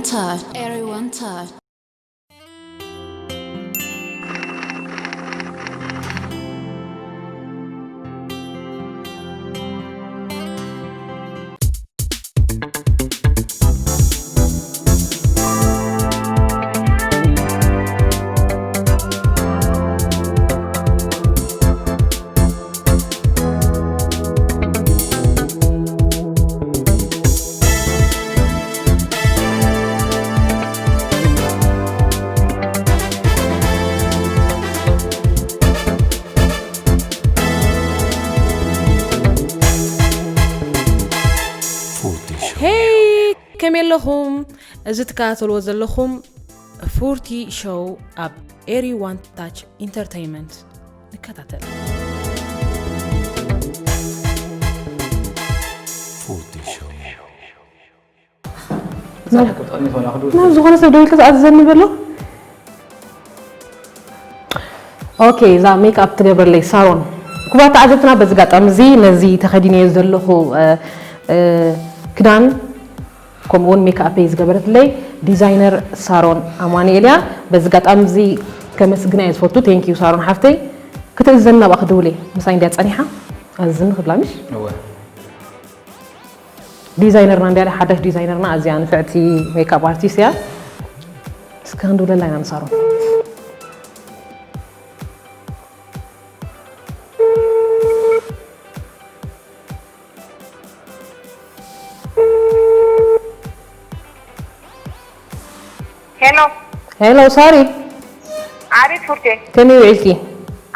Touch. Everyone touch. ሄይ፣ ከመይ ኣለኹም? እዚ ትከታተልዎ ዘለኹም ፉርቲ ሾው ኣብ ኤሪ ዋን ታች ኢንተርተይንመንት። ንከታተል። ፉርቲ ሾው። ናብ ዝኾነ ሰብ ደዊልካ ዝኣዘዘኒ በሎ። ኦኬ፣ እዛ ሜክኣፕ ትገብረለይ ሳሮን። ክቡራት ተዓዘብትና፣ በዚ ኣጋጣሚ እዚ ነዚ ተኸዲነዮ ዘለኹ፣ እ፣ እ፣ ክዳን ከምኡ እውን ሜክኣፐይ ዝገበረትለይ ዲዛይነር ሳሮን ኣማኑኤል እያ። በዚ ኣጋጣሚ እዚ ከመስግና እየ ዝፈቱ። ቴንክ ዩ ሳሮን ሓፍተይ። ክትእዘኒ ናብኣ ክድውል እየ። ምሳይ እንድያ ጸኒሓ። ኣዝኒ ክብላ ምሽ? እወ። ዲዛይነርና እንድያ፣ ሓዳሽ ዲዛይነርና፣ ኣዝያ ንፍዕቲ ሜክኣፕ ኣርቲስት እያ። እስከ ክንድውለላ ኢና ንሳሮን። ሄሎ። ሄሎ፣ ሳሪ። ኣቤት ፉርቴ። ከመይ ውዒልኪ?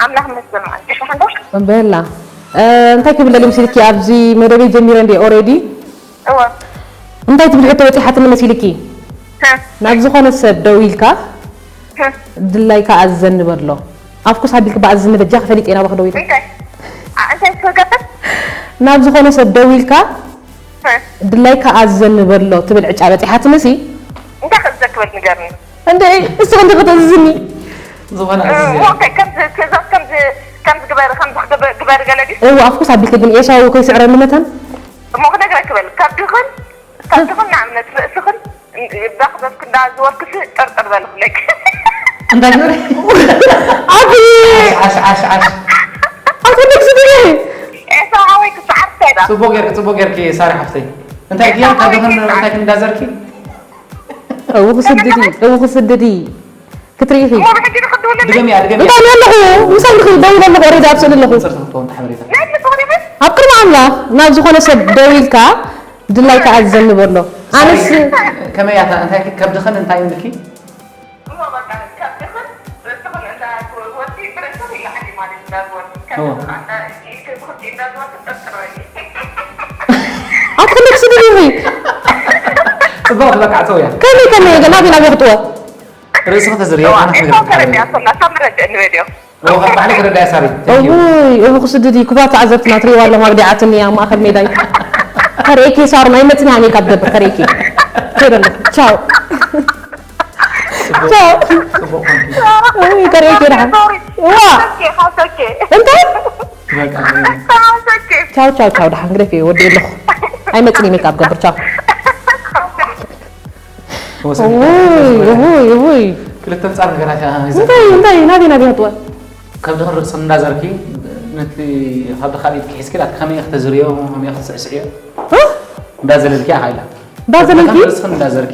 ኣምላኽ ይመስገን፣ መዓልቲ ደሓን ዶ? በላ። እ፣ እንታይ ክብል ደልየ መሲልኪ? ኣብዚ መደበይ ጀሚረ እንድየ ኦሬዲ። እወ። እንታይ ትብል ሕቶ በጺሓትኒ መሲልኪ? ሀ። ናብ ዝኾነ ሰብ ደዊልካ፣ ሀ። ድላይካ ኣዝዘኒ በሎ። ኣፍኩስ ኣቢልኪ ብኣዝኒ በጃኺ ፈሊጠ ኢና ባኽ ደዊለ። እንታይ? ኣ፣ እንታይ ክገብር? ናብ ዝኾነ ሰብ ደዊልካ፣ ሀ። ድላይካ ኣዝዘኒ በሎ ትብል ዕጫ በጺሓትንሲ? እንታይ ክእዘዝ ክብል ንገርኒ። እንደ እስኺ እንዲ ክትእዝዝኒ። ዝኾነ እ፣ ኣዝዝኒ። ኦኬ፣ ከምዚ ትእዛዝ ከምዚ፣ ከምዚ ግበሪ፣ ከምዚ ክግበ-፣ ግበሪ ገለ ድዩ? እወ፣ ኣፍኩስ ኣቢልኪ ግን ኤሳው ከይስዕረኒ መታን። እሞ ክነግረኪ ክበል፣ ካብ ድኽን፣ ካብ ድኽን ንኣብነት ርእስኽን እን-፣ እዛ ክበብክ እንዳዝወርክሲ ጥርጥር በልኽለክ። እንታይ ትብሊ? ኣቢ! ዓሽ፣ ዓሽ፣ ዓሽ፣ ዓሽ። ኣትወደክ ስድሪ! ኤሳው ሓወይ ክሰዓር እንታይ ኢላ? ጽቡቅ ጌርኪ፣ ጽቡቅ ጌርኪ ሳሪ ሓፍተይ። እንታይ ድያ? ካብ ድኽን እንታይ እንዳዘርኪ? እው ክስድዲ፣ እው ክስድዲ። ክትርኢ ኢኺ። እሞ ብሕጂ ንኽድውልለይ? ድገሚያ፣ ድገሚያ። እንታይ ኣለኹ? ምሳይ ንኽእል ደዊለ ኣለኹ፣ ኦሬዲ ኣብ ስእሊ ኣለኹ። ንጽርቲ ክትከውን ተሓበሬታ። ናይ ምጽዋር ይብል? ኣብ ቅድሚ ኣምላኽ ናብ ዝኾነ ሰብ ደዊልካ ድላይካ ኣዝዘኒ በሎ። ኣነስ ሳሪ፣ ከመይ እያ እታ፣ እንታይ ከብድኽን እንታይ እንድኪ? እሞ በቃ ከብድኽን ርእስኽን እንዳ ወዲ ብርእስኽ ይልዓል እዩ ማለት እዩ፣ እንዳ ወዲ። እዎ። ከብድኽን እንዳ ኢድ ብኽልቲኡ እንዳ ወዲ ጥርጥር በሊ። ኣትኽልክ ስድሪ ኢኺ። ጽቡቕ ትበቃዕ ጸውያ። ከመይ ከመይ ናበይ ናበይ ክጥወ? ርእስኺ ተዝርዮ፣ እዋ፣ ኣነ እሷ ክነግርሽ ተረድያ ሓበሬታ። ሶላ፣ እሷ ምረድእ ንበልዮ። እዎ፣ ከም ባዕለይ ክረዳ እየ ሳሪ። Thank you። እውይ፣ እው ክስድዲ፣ ክቡራት ተዓዘብትና ትሪእዋ ኣለኹም፣ ኣብ ዲዓትኒ ኣብ ማእከል ሜዳ እዩ። ከርእየኪ ሳሮን፣ ኣይመጽን እየ፣ ሜክኣፕ ገብር፣ ከርእየኪ። ከይደ ኣለኹ። ቻው። ጽቡቕ፣ ቻው። ጽቡቕ ኮንኪ። እውይ፣ ከርእየኪ ደሓን። ሶሪ። እዋ። ሓሰኬ፣ ሓሰኬ። እንታይ? በቃ፣ ሓሰኬ። ቻው፣ ቻው፣ ቻው፣ ደሓን ግደፊ፣ ወዲ ኣለኹ። ኣይመጽን እየ፣ ሜክኣፕ ገብር፣ ቻው። ወሰን እውይ፣ እውይ፣ እውይ። ክልተ ኣንጻር ነገራት እያ ሒዛ። እንታይ፣ እንታይ፣ ናበይ፣ ናበይ ኣጥዋ? ከብድኽን ርእስኽን እንዳዘርኪ፣ ነቲ ከብዲ ካልእ ኢድኪ ሒዝኪ፣ ናትኪ ከመይ ኢኺ ተዝርዮ፣ ከመይ ኢኺ ትስዕስዕዮ? እ? እንዳዘለልኪ ኢኻ ኢላ። እንዳዘለልኪ? ከብድኽን ርእስኽን እንዳዘርኪ፣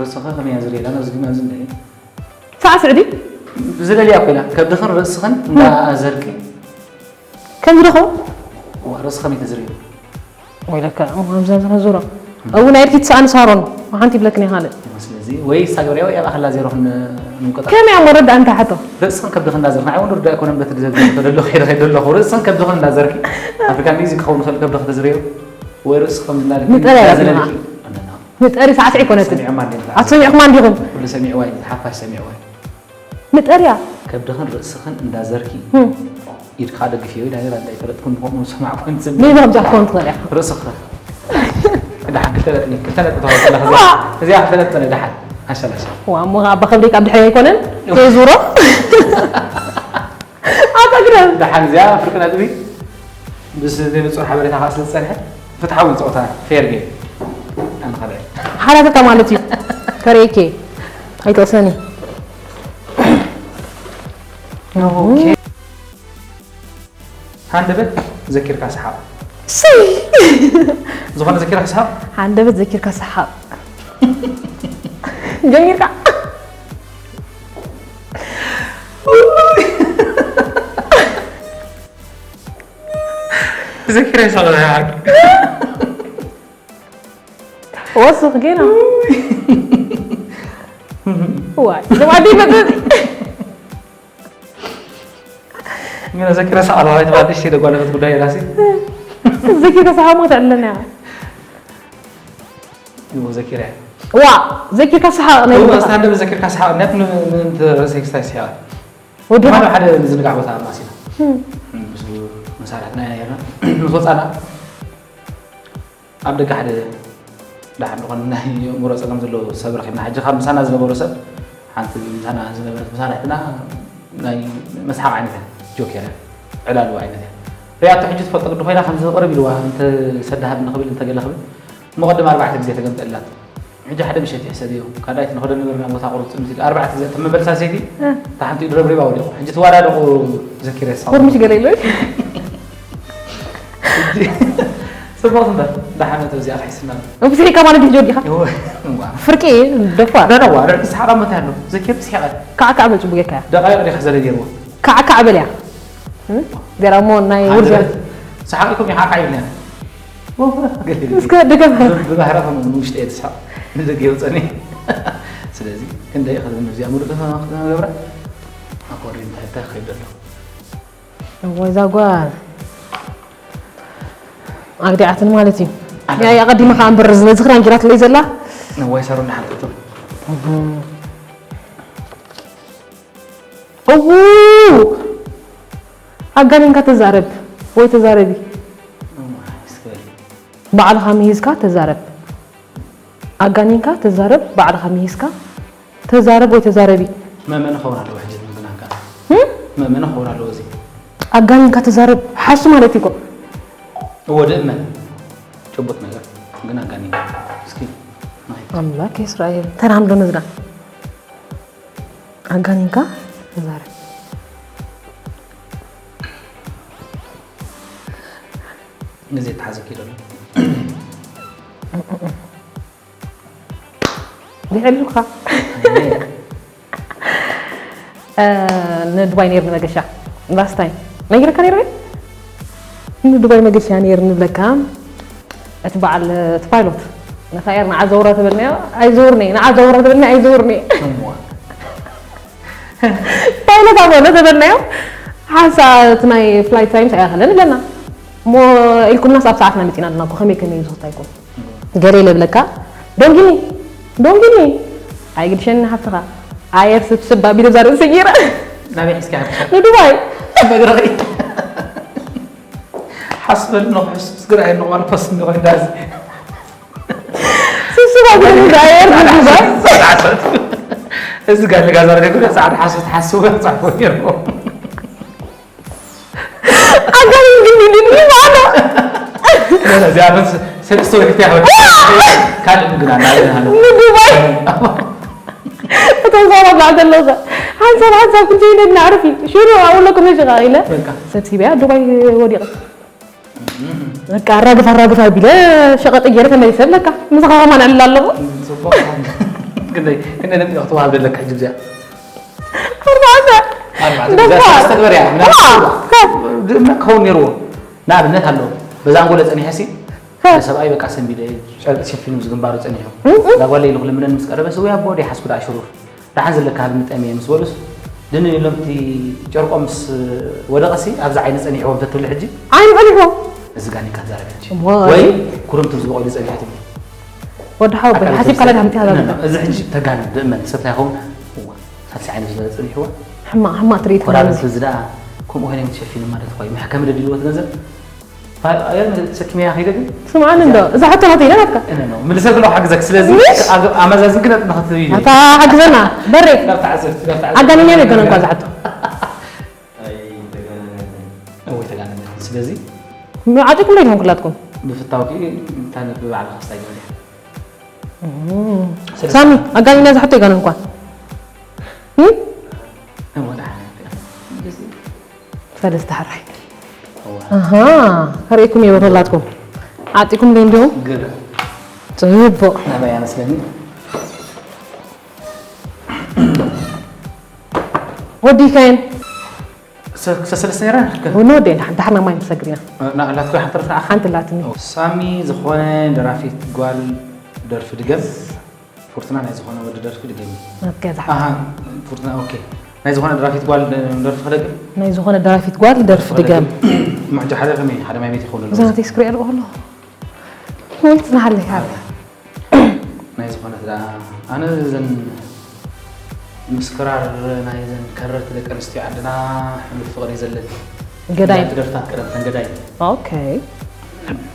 ርእስኺ ከመይ እያ ዝርየላ? ናብዚ፣ ናብዚ እንድዒ። ሳዕስዕ ድዩ? ዝለልያ እኮ ኢላ። ከብድኽን ርእስኽን እ። እንዳዘርኪ። ከምዚ ዶ ኸውን? ዋ፣ ርእሲ ከመይ ተዝርዮ? ወይለከ፣ እሞ ከምዚ፣ ከምዚ ከዙሮ። እው፣ ናይ ድኪ ትሰኣን ሳሮን፣ ሓንቲ ይብለክን እየ ካልእ። ስለዚ፣ ወይ ሳግርያ ወይ ኣብኣ ከላ ዜሮ ክን-፣ ክንቆጠር። ከመይ እሞ ረዳእ እንታይ ሓቶ? ርእስኽን ከብድኽን እንዳዘርኪ፣ ንዓይ እውን ርዳእ ኣይኮነን በቲ ዝዘርግዮ ተደሎ፣ ከይደ፣ ከይደ ኣለኹ። ርእስኽን ከብድኽን እንዳዘርኪ፣ ኣፍሪካ ሚውዚክ ክኸውን ይኽእል ከብድኺ ተዝርዮ፣ ወይ ርእስኺ ከምዚ እንዳበልኪ ንጠልያ እንዳዘለልኪ። ኣለና። ኣነ፣ ኣነ። ንጠሪ ሳዕስዒ ኣይኮነትን። ሰሚዕማ እንዴ? ኣቲ ሰሚዕኩማ እንዲኹም? ኩሉ ሰሚዕዋ እዩ፣ ሓፋሽ ሰሚዕዋ እዩ። ንጠርያ። ከብድኽን ርእስኽን እንዳዘርኪ፣ ህም። ኢድካ ደግፍዮ ኢላ ነይራ፣ እንታይ ፈለጥኩ፣ ንኸምኡ ዝሰማዕኩ እንትን። ነይና ከምዚ ኣትኮን ትኽእል ኢኻ። ርእስኻ። ደሓን ክልተ ነጥቢ፣ ክልተ ነጥቢ ተዋሂቡ ኣለኻ። እዚኣ፣ ዋ። እዚኣ ክልተ ነጥቢ ደሓን። ኣሻል፣ ኣሻል። ዋ፣ እሞ ኣባ ከብደይ ካብ ድሕሪ ኣይኮነን? ከይዙሮ? ኣታ ግደም። ደሓን እዚኣ ፍርቂ ነጥቢ። ብስ ዘይንጹር ሓበሬታ ከኣ ስለ ዝጸንሐ፣ ፍትሓዊ ጸወታ፣ ፌር ጌም። ኣነ ካልኣይ። ሓላተታ ማለት እዩ። ተርእየኪ ኣይትቕሰኒ። ሃንደበት ዘኪርካ ሰሓቕ። ዝኾነ ዘኪርካ ሰሓቕ። ሃንደበት ዘኪርካ ሰሓቕ። ጀሚርካ። ዘኪረ ሰሓቕ። ወስኽ ጌና። ዋይ ደባዲ መጥጥ። ግን ዘኪረ ሰሓቕ ለዋይ ተባዲሽ ሲደ ጓለፈት ጉዳይ ራሲ። ዘኪረ ሰሓቕ ሞት ኣለና። ይዎ ዘኪረ። ዋ ዘኪርካ ሰሓቕ ናይ ይዎ ስታንደ ዘኪርካ ሰሓቕ ነት ምን ምን ተረሰክስታይ ሰሓቕ። ወዲ ማለት ሓደ ምዝንጋዕ ቦታ ማሲና። ምስ መሳርሕትና ኢና ነርና። ምስ ወጻና ኣብ ደገ ሓደ ደሓን ዝኾነ ናይ ኣእምሮ ጸገም ዘለዎ ሰብ ረኺብና። ሕጂ ካብ ምሳና ዝነበሩ ሰብ ሓንቲ ምሳና ዝነበረት መሳርሕትና ናይ መስሓቕ ዓይነት እያ፣ ጆክ እያ፣ ዕላሉ ዓይነት እያ። ሪኣቶ ሕጂ ትፈልጦ ግዲ ኮይና ከምዚ ቅርብ ኢልዋ እንተ ሰዳሃብ ንኽብል እንተ ገለ ክብል እሞ ቅድም ኣርባዕተ ግዜ ተገምጠላት። ሕጂ ሓደ ምሸት ይሕሰብ እዩ ካልኣይቲ ንኸዶ ነበርና ቦታ ቁሩብ ጽምቲ ኣርባዕተ ግዜ ተመበልሳ ሰይቲ ታሓንቲ ድረብሪባ ወዲቑ። ሕጂ ትዋዳደቑ ዘኪረ ሳው ኮርምሽ ገለ ኢሉ ጽቡቕ እምበር ደሓነት እዚኣ ክሕስና ብስሒካ ማለት እዩ ጆዲኻ ፍርቂ ደፋር ደነዋ ርዕዲ ሰሓቓ መታ ኣሎ ዘኪር ስሒቐ ካዕካዕ በል ጽቡቅ ጌርካያ ደቃይቕ ዲኻ ዘለ ጌርዎ ካዕካዕ በልያ ገራ እሞ ናይ ውርጃ ሰሓቕ ኢልኩም ይሓቃ ይብልና እስከ ደገፍ ብባህራ ከም ንውሽጢ እየ ትስሓቕ ንደገ የውፀኒ ስለዚ ክንደይ ከዚ ነዚኣ ምሉእ ተገብራ ኣኮሪ እንታይ እንታይ ክኸይድ ኣሎ ወይ እዛ ጓል ኣግዲዓትን ማለት እዩ ያ ኣቐዲመ ከዓ እምበር ዝበዝኽ ዳንጊራትለይ ዘላ ወይ ሰሩ ንሓንቅቱ እዉ ኣጋኒንካ ተዛረብ ወይ ተዛረቢ ባዕልኻ ምሂዝካ ተዛረብ ኣጋኒንካ ተዛረብ ባዕልኻ ምሂዝካ ተዛረብ ወይ ተዛረቢ መመን ኸውን ኣለዎ ሕጂ ምግናካ መመን ኸውን ኣለዎ እዚ ኣጋኒንካ ተዛረብ ሓሱ ማለት እዩ እኮ እዎ ድእመን ጭቡጥ ነገር ግን ኣጋኒንካ እስኪ ኣምላክ እስራኤል ተራምዶ ነዝዳ ኣጋኒንካ ተዛረብ ግዜ ተሓዘኪ ዘሎ ይሕልካ ንዱባይ ነይርኒ መገሻ ላስት ታይም ነጊረካ ነይረ ንዱባይ መገሻ ነይርኒ ብለካ እቲ በዓል እቲ ፓይሎት ነታ ኤር ንዓ ዘውራ ተበልናዮ ኣይዘውርኒ ንዓ ዘውራ ተበልና ኣይዘውርኒ ፓይለት ኣበሎ ተበልናዮ ሓንሳ እቲ ናይ ፍላይት ታይምስ ኣይኣኸለን ኣለና እሞ ኢልኩምናስ ኣብ ሰዓትና መፂና ኣለና እኮ ከመይ ከመይ ዝኽታይኩም ገለ ኢለ ብለካ ዶንጊኒ ዶንጊኒ ኣይግድሸኒ ሓፍትኻ ኣየር ስብስብ ኣቢለ ዛርኢ ሰጊረ ናበይ ሒዝካ ሓፍትኻ ንዱባይ መድረኺ ሓስበሉ ነኹሕስ ምስ ግራይ ነቑባል ፖስት እንዲኾ እንዳዚ ስብስብ ኣቢለ ዛየር ንዱባይ እዚ ጋር ጋዛ ረደ ጻዕዳ ሓሶት ሓስቡ ጽሕፎ ነይርዎ ኣጋሚ ግን ይልኒ ማለት እዚኣ ምስ ሰለስተ ወይ ክልተ ያህል ካልእ ምግና እናበልና ንዱባይ እቶም ሰባት በዓል ዘለዉ ሓንሳብ ሓንሳብ ክንሸይነድ ናዕርፊ ሽሩ ኣብለኩም ነሽኻ ኢለ ሰብሲበያ ዱባይ ወዲቐ በቃ ኣራግፍ ኣራግፍ ኣቢለ ሸቐጠ ገይረ ተመሊሰ ብለካ ምሳኻ ከማን ዕልል ኣለኹ ክንደይ ነጥቢ ክትወሃብ ዘለካ ሕጂ እዚኣ ኣርባዕተ ኣርባዕተ ግዜ ተስተግበር እያ ምናምን ድእመ ክኸውን ነይርዎ ንኣብነት ኣሎ በዛ ኣንጎለ ጸኒሐ ሲ ሰብኣይ በቃ ሰንቢደ ጨርቂ ሸፊኑ ምስ ግንባሩ ጸኒሑ እዛ ጓለይ ኢሉ ክልምነን ምስ ቀረበ ስዊ ኣቦ ዲሓስኩ ደኣ ሽሩር ደሓን ዘለካ ሃብኒ ጠምየ ምስ በሉስ ድንን ኢሎም እቲ ጨርቆም ምስ ወደቐሲ ኣብዚ ዓይኒ ጸኒሕዎም ተትብሊ ሕጂ ዓይኒ ጸኒሕዎ እዚ ጋኒካ ትዛረብ ሕጂ ዋይ። ወይ ኩርምቱ ዝበቐሉ ጸኒሑ ትብሊ ወዲ ሓወቦይ ሓሲብካ ለዳ ምፅያ ዛዘ እዚ ሕጂ ተጋን ብእመን ሰብ እንታይ ይኸውን እዋ ሳልሲ ዓይኒ ዝበለ ጸኒሕዎ ሕማቕ ሕማቕ ትርኢት ኮራብቲ እዚ ደኣ ከምኡ ኮይነ ተሸፊኑ ማለት ኳይ መሕከሚ ደዲልዎ ትገንዘብ ሰኪመያ ከይደ ግን ስምዓኒ እንዶ እዛ ሕቶ ናተይ ኢለ ናትካ ምልሰ ብለው ሓግዘክ ስለዚ ኣመዛዝን ክነጥ ንኸትብ እዩ ኣታ ሓግዘና በሬ ኣጋንኛ ደገነ እንኳ ዝሓቶ ወይ ተጋነነ ስለዚ ዓጢኩም ዶ ይትኾን ኩላትኩም ብፍታውኪ እንታይ ብባዕልኻ ስታይ ገበል እም። ሰለስተ። ሳሚ፣ ኣጋኒና ዝሕቶ ይጋነን እኳ። እም? እወ፣ ደሓን እየ። ሰለስተ ሕራይ። እወ። ኣሃ፣ ከርእየኩም እየ በተላትኩም። ዓጢኩም ዶ እንዲኹም? ግር። ጽቡቕ። ናበይ ኣመስለኒ? ወዲካየን። ሰ-፣ ክልተ ሰለስተ ነይራ? ወዲ ወዲ፣ ደሓን፣ ደሓን ማይ ንሰግር ኢና። እ፣ ና-፣ ላትኮ ሓንቲ ተረፍና። ሓንቲ ላትኒ። ሳሚ ዝኾነ ደራፊት ጓል ደርፊ ድገም። ፉርትና ናይ ዝኾነ ወዲ ደርፊ ድገም። ኦኬ፣ ዝሓ-፣ ኣሃ፣ ፉርትና፣ ኦኬ። ናይ ዝኾነ ደራፊት ጓል ደ-፣ ደርፊ ክደግም? ናይ ዝኾነ ደራፊት ጓል ደርፊ ድገም። እሞ ሕጂ ሓደ ከመይ፣ ሓደ ማይ ቤት ይኸውን ኣሎ። እዛ ናተይ ስክሪያ ኣለኹ ኣሎ። ወልት ዝናሃለይ፣ ሓደ። ናይ ዝኾነት ደኣ፣ ኣነ ዘን ምስክራር ናይ ዘን ከረርቲ ደቂ ኣንስትዮ ዓድና ሕሉፍ ፍቕሪ እዩ ዘለኒ። ገዳይ። እተን ደርፍታት ቀደም፣ እተን ገዳይ። ኦኬ።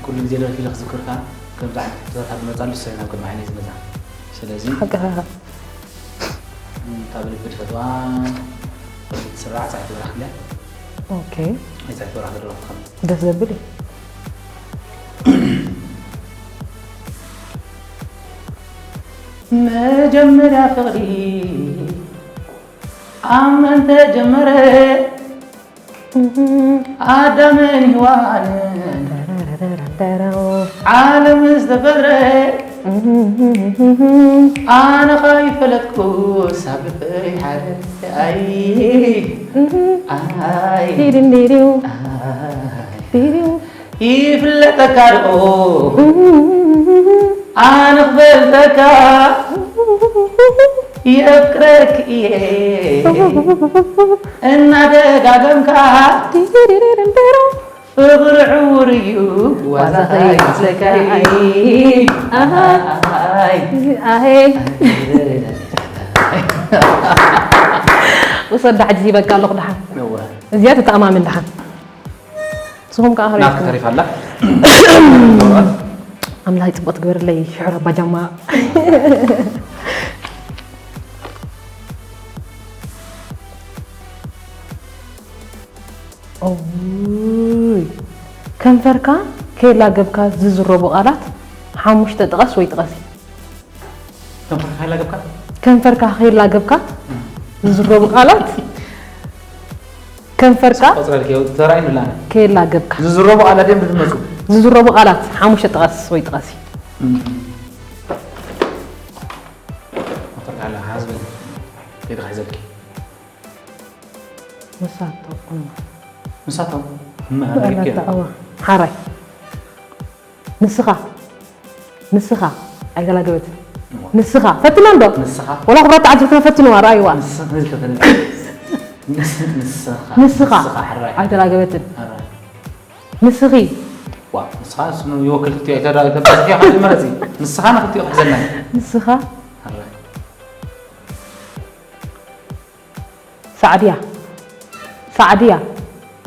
ኩሉ ግዜ ደርፊ ኢለ ክዝክር ከኣ፣ ከምዚ ዓይነት ሕቶታት ኣብ ዝመጻሉ፣ እሰይ፣ ናብ ቅድሚ ዓይነይ ዝመጻ። ስለዚ፣ ሓቂ ኢኻ። እታ ብልቢ ትፈትዋ፣ ትስራዕ ጻዕቲ በራኽ እንድያ። ኦኬ። ናይ ጻዕቲ በራኽ ዝደረፍኩ ከም ደስ ዘብል እዩ። መጀመርያ ፍቕሪ ኣብ መን ተጀመረ? ኣዳምን ሄዋንን ዓለም ዝተፈጥረ፣ ኣነ ኸይፈለጥኩ ሳብተይ ሓደ። ኣይ፣ ኣይ፣ ዲዲን ዲዲው። ኣይ። ዲዲው። ይፍለጠካ ዶ? ኣነ ክፈልጠካ የፍቅረክ እየ። እናደጋገምካ ፍቕሪ ዕውር እዩ ዋዛ ከይመስለካ። ኣይ። ኣይ። ውሰዳ ሕጂ ሂበካ ኣለኹ ደሓን። እወ። እዚኣ ተተኣማምን ደሓን። ንስኹም ከኣ ናትካ ከመይ? ተሪፋ ኣላ። ኣምላኽ ጽቡቕ ትግበረለይ ሽሑር ኣባጃማ። ኦይ፣ ከንፈርካ ከየላገብካ ዝዝረቡ ቃላት ሓሙሽተ ጥቀስ ወይ ጥቀሲ። ከንፈርካ ከየላገብካ? ከንፈርካ ከየላገብካ እም። ዝዝረቡ ቃላት። ከንፈርካ ቆጽረልኪ፣ ተራእዩ ንላነ። ከየላገብካ። ዝዝረቡ ቃላት ድዮም ዝመጹ? ዝዝረቡ ቃላት ሓሙሽተ ጥቀስ ወይ ጥቀሲ። እም። ከንፈርካ ኣላ፣ ሓዝበል። ከይዲ ክሕዘልኪ። ንሳቶም። ንሳቶም? እም፣ ኣላታ፣ ኣላታ። እዋ። ሓራይ። ንስኻ፣ ንስኻ፣ ኣይተላገበትን። እዋ። ንስኻ፣ ፈትና እንዶ? ንስኻ? ወላ ክብራት ተዓዘብትና ፈትንዋ፣ ረኣይዋ። ንስ-፣ ንስ-፣ ንስ-፣ ንስኻ። ንስኻ፣ ንስኻ፣ ሕራይ። ኣይተላገበትን። ሕራይ። ንስኺ። ዋ፣ ንስኻ ስሙ ይወክል ክልቲኡ፣ ኣይተዳ-፣ ኣይተባዝሒ ኢኻ ዝመረጺ። ንስኻ ንክልቲኡ ክሕዘና። ንስኻ። ሕራይ። ሳዕድያ። ሳዕድያ።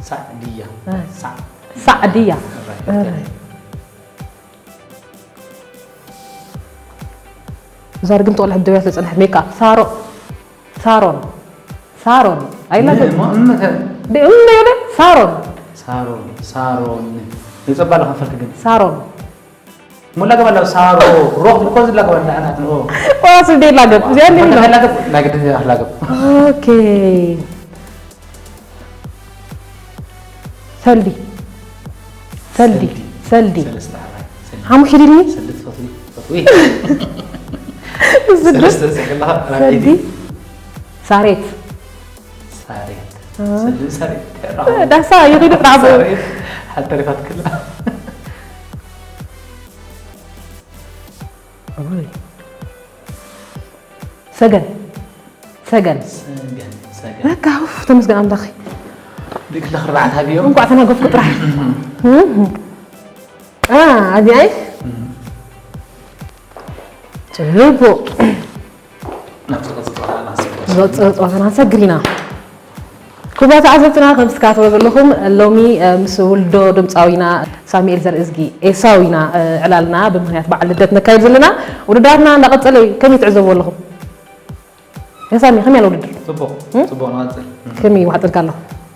ሳዕድያ። እ። ሳዕ-፣ ሳዕድያ። ሕራይ። ሕራይ። እዛ ርግምቲ ቆልዓ ደውያ ዝተጸንሐት ሜካ። ሳሮ-፣ ሳሮን። ሳሮን። ኣይላትን። እሞ እምከ? ደ-፣ እም ይብለ? ሳሮን። ሳሮን፣ ሳሮን። የጸባ ኣለኻ ፈርክ ግን። ሳሮን። ሞላ ገባ ኣለዎ፣ ሳሮ። ሮክ እኮ ዝላ ገባ እንዳዓናት ነው። ዋስ እንዴ ላገብ? እዚኣ እንዴ ወደ ነው? ፈላገብ፣ ላገብ፣ ላገብ። ኦኬ። ሰልዲ። ሰልዲ። ሰልዲ። ሰልዲ። ሰለስተ ዓባይ። ሰልዲ። ሓሙሽተ ድልኒ? ሰልዲ ትፈትዊ? ትፈትዊ? ስድስት? ሰለስተ ዘገለኻ ሰልዲ። ራእይቲ። ሳሬት። ሳሬት። እ። ሰልዲ ሳሬት። ዳሳ ይኺዱ ጥራቦ። ሳሬት። ሓተሪፋት ክላ። ኦይ። ሰገን። ሰገን። ሰገን፣ ሰገን። በቃ፣ ኡፍ፣ ተመስገን ኣምላኸይ። ብክልተ ክርባዓት ሃብዮም። እንኳዕ ተናገፍኩ ጥራሕ። እህ። አ፣ ኣዚኣይ? እህ። ጽቡቕ። ናብ ዝቐጽል ጸወታ እናሰግር። ዝቐጽል ጸወታ እናሰግር ኢና። ክቡራት ተዓዘብትና፣ ከም ትከታተልዎ ዘለኹም፣ ሎሚ፣ እ፣ ምስ ውልዶ ድምጻዊና ሳሙኤል ዘርእዝጊ ኤሳው ኢና፣ እ፣ ዕላልና ብምኽንያት በዓል ልደት ነካይድ ዘለና። ውድድራትና እንዳቐጸለ እዩ። ከመይ ትዕዘብዎ ኣለኹም? ያ ሳሚ፣ ከመይ ኣሎ ውድድር? ጽቡቕ፣ እም? ጽቡቕ ንቐጽል። ከመይ ይዋሕጠልካ ኣሎ?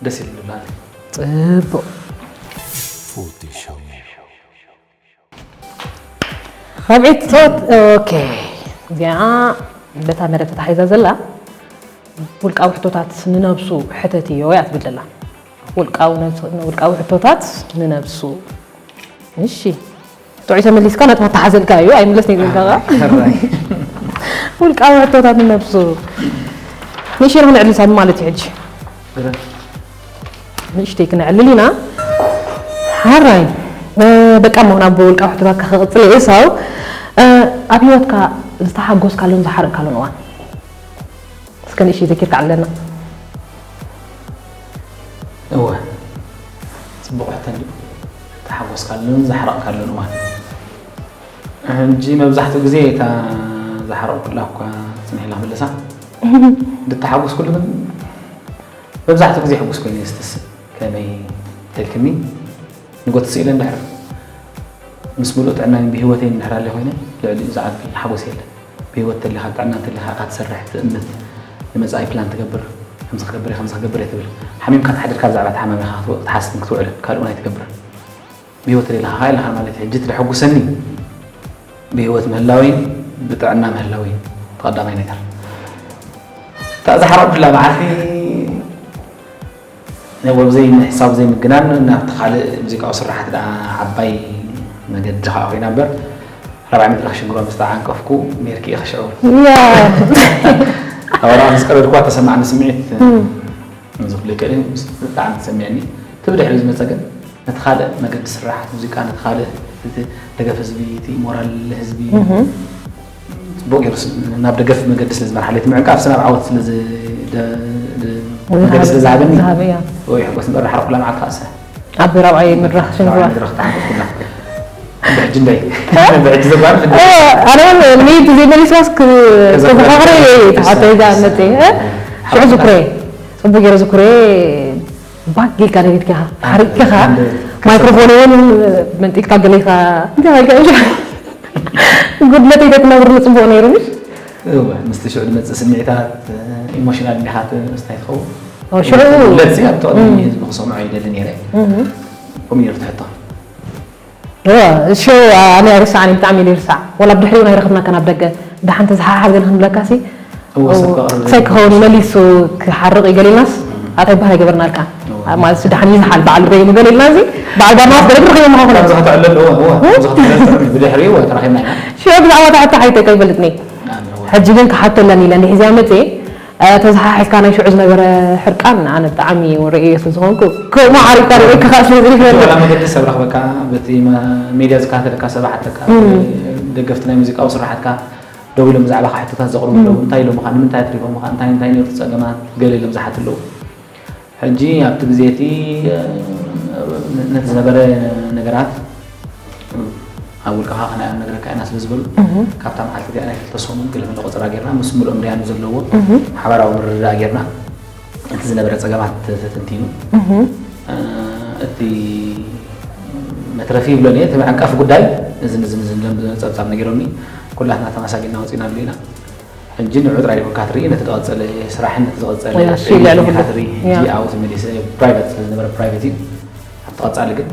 ደስ ይብል ብላኒ። ጽቡቕ። ፎቶ ሾው። ራብዐይቲ ጸወት። ኦኬ፣ እዚኣ በታ መደብ ተታሒዛ ዘላ ውልቃዊ ሕቶታት ንነብሱ ሕተትዮ እያ ትብል ዘላ። ውልቃዊ ነብሱ- ውልቃዊ ሕቶታት ንነብሱ። እሺ፣ ጥዑይ ተመሊስካ፣ ነጥቢ ተሓዘልካ እዩ፣ ኣይምለስን ኢልካ። ሕራይ። ውልቃዊ ሕቶታት ንነብሱ። ንእሽተይ ንዕልል ሳሚ ማለት እዩ ሕጂ። ንእሽተይ ክነዕልል ኢና። ሓራይ፣ በቃ፣ እሞ ናብ ውልቃዊ ሕቶታትካ ክቕጽል እየ። ሰው ኣብ ህይወትካ ዝተሓጎስካሉን ዝሓረቅካሉን እዋን እስከ ንእሽተይ ዘኪርካ ኣለና። እወ፣ ጽቡቕ ሕቶ እንድዩ። ተሓጎስካሉን ዝሓረቕካሉን እዋን። ሕጂ መብዛሕትኡ ግዜ እታ ዝሓረቕኩላ እኳ ጽንሕ ኢላ ክምልሳ፣ ዝተሓጎስኩሉ ግን መብዛሕትኡ ግዜ ሕጉስ ኮይነ እየ ዝትስእ። ከመይ ተልክኒ ንጎት ስኢለ እንድሕር ምስ ምሉእ ጥዕናን ብህይወተይ እንድሕር ኣለ ኮይነ ልዕሊኡ ዝዓቢ ሓጎስ የለን። ብህይወት ተሊኻ ጥዕና እንተሊኻ ኢኻ ትሰርሕ፣ ትእምት፣ ንመጻኢ ፕላን ትገብር። ከምዚ ክገብር እየ ከምዚ ክገብር እየ ትብል። ሓሚምካ ተሓዲርካ ብዛዕባ እቲ ሓማም ኢኻ ክትወ- ክትሓስብን ክትውዕልን ካልእ እውን ኣይትገብርን። ብህይወት ተሊኻ ኢኻ ማለት እዩ። ሕጂ እቲ ዘሐጉሰኒ ብህይወት ምህላወይን ብጥዕና ምህላወይን እቲ ቀዳማይ ነገር። እታ ዝሓረቕኩላ መዓልቲ ነቦ ብዘይ ምሕሳብ ዘይምግናን ናብቲ ካልእ ሙዚቃዊ ስራሓት ደኣ ዓባይ መገዲ ከዓ ኮይና እምበር ራብዓይ መድረኽ ሽንግሮ ምስ ተዓንቀፍኩ ሜርኪ ኢኺ ሽዑ። ያ ኣወራ ምስ ቀረድኳ ተሰማዕኒ ስምዒት ዝኽልእ ቅድም ብጣዕሚ ተሰሚዕኒ። እቲ ብድሕሪ ዝመፀ ግን ነቲ ካልእ መገዲ ስራሓት ሙዚቃ ነቲ ካልእ እቲ ደገፍ ህዝቢ እቲ ሞራል ህዝቢ ፅቡቅ ገይሩ ናብ ደገፍ መገዲ ስለ ዝመርሓለይ እቲ ምዕንቃፍ ናብ ዓወት ስለ መገዲ ስለ ዝሃበኒ ዝሃበያ ወይ ሕጎስ እምበር ሓርኩላ መዓልቲ ካእሰ ኣብ ራብዓይ መድረኽ ሽንግዋ መድረኽ ተዓንቀፍኩላ። ብሕጂ እንዳይ ብሕጂ ዘባር ኣነ እውን ንይት ዘይመሊስዋስ ክተፈኻኽረ ተሓተይ ዳ መፀ ሽዑ ዝኩረ ፅቡቅ ገይረ ዝኩረ ባክ ጌልካ ደሪድካ ኢኻ ሓሪቅካ ኢኻ ማይክሮፎን እውን መንጢልካ ገለ ኢኻ እንታይ ኢልካ ጉድለተይ ተትነግርሉ ፅቡቅ ነይሩ ምሽ እወ ምስቲ ሽዑ ዝመፅእ ስምዒታት ኢሞሽናል እንዲኻ እንታይ ትኸውን ሽዑ ለዚ ኣብ ተቕድሚ ህዝቢ ክሰምዖ ይደሊ ነይረ ከምኡ ነይሩ ትሕቶ እወ ሽዑ ኣነ ኣይርሳዕን ብጣዕሚ ኢለ ይርሳዕ ወላ ብድሕሪኡ ናይ ረኽብናካ ናብ ደገ ደሓን ተዝሓሓዝ ገለ ክንብለካ ሲ እወ ሰብ ከቕርብ ክሳይ ክኸውን መሊሱ ክሓርቕ እዩ ገሊናስ ኣታይ ባህር ኣይገበርናልካ ማለት ደሓን ይዝሓል በዓል በይኑ ገሊልና እዚ በዓል ባርናስ ገለ ክንረኽቦ ምዃኑ ከምዚ ክትዕለል እወ እወ ከምዚ ክትዕለል ጥዑም እዩ ብድሕሪኡ እወ ተራኺብና ኢና ሽዑ ብዛዕባ እቲ ሕቶ ሓይተ ከይፈልጥኒ ሕጂ ግን ክሓተለን ኢለ እንድሕዝያ መፅየ ተዘሓሒዝካ ናይ ሽዑ ዝነበረ ሕርቃን ኣነ ብጣዕሚ ርእየ ስለ ዝኾንኩ ከምኡ ሓሪፍካ ርእየ ክኻ ስለ ዝሪፍ እቲ ዋላ መገዲ ሰብ ረኽበካ በቲ መ- ሜድያ ዝከታተለካ ሰብ ሓተካ ደገፍቲ ናይ ሙዚቃዊ ስራሓትካ ደው ኢሎም ብዛዕባኻ ሕቶታት ዘቕርቡ ኣለዉ እንታይ ኢሎምኻ ንምንታይ ኣትሪፎምኻ እንታይ እንታይ ነይሩ እቲ ጸገማት ገለ ኢሎም ዝሓቱ ኣለዉ ሕጂ ኣብቲ ግዜ እቲ ነቲ ዝነበረ ነገራት ኣብ ውልቅኻ ክነግረካ ኢና ስለ ዝበሉ ካብታ መዓልቲ እዚኣ ናይ ክልተ ሰሙን ገለ መለ ቆፀራ ጌርና ምስ ሙሉኦም ደያኑ ዘለዎ ሓባራዊ ምርድዳእ ጌርና እቲ ዝነበረ ፀገማት ተተንቲኑ እቲ መትረፊ ይብሎ እየ እቲ መዕንቀፊ ጉዳይ እዝን እዝን እዝን ጸብጻብ ነጊሮምኒ ኩላትና ተመሳጊና ወፂና ኣሎ ኢና ሕጂ ንዑ ጥራይ ዲኹም ካትርኢ ነቲ ዝቐፀለ ስራሕን ነቲ ዝቐፀለ እሺ፣ ልዕሊ ኩሉ። ካትርኢ ሕጂ ያ። ኣብኡ ተመሊሰ ፕራይቬት ስለ ዝነበረ ፕራይቬት እዩ ኣብቲ ቀፃሊ ግን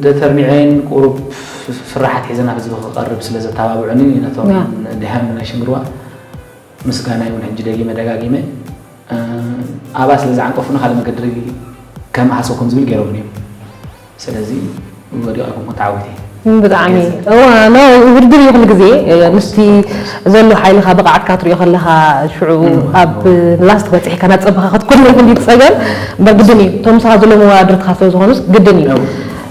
ደተርኒዐን ቁሩብ ስራሓት ሒዘ ናብ ህዝቢ ክቐርብ ስለ ዘተባብዑኒ ነቶም ያ። ድሃን ናይ ሽንግርዋ ምስጋናይ እውን ሕጂ ደጊመ ደጋጊመ ኣባ ስለ ዝዓንቀፉኒ ካልእ መገዲ ከምሃሰኩም ዝብል ገይሮምኒ እዮም ስለዚ ወዲቐ ኣይኮንኩን ተዓዊተ ብጣዕሚ እዋ ኖ ውድድር እዩ ኩሉ ግዜ ምስቲ ዘሎ ሓይልኻ ብቕዓትካ ትሪኦ ከለኻ ሽዑ ኣብ ላስት በፂሕካ ናብ ፀባኻ ክትኮን ይኽእል እዩ ፀገም እምበር ግድን እዩ እቶም ምሳኻ ዘለዉ መወዳድርትኻ ስለ ዝኾኑስ ግድን እዩ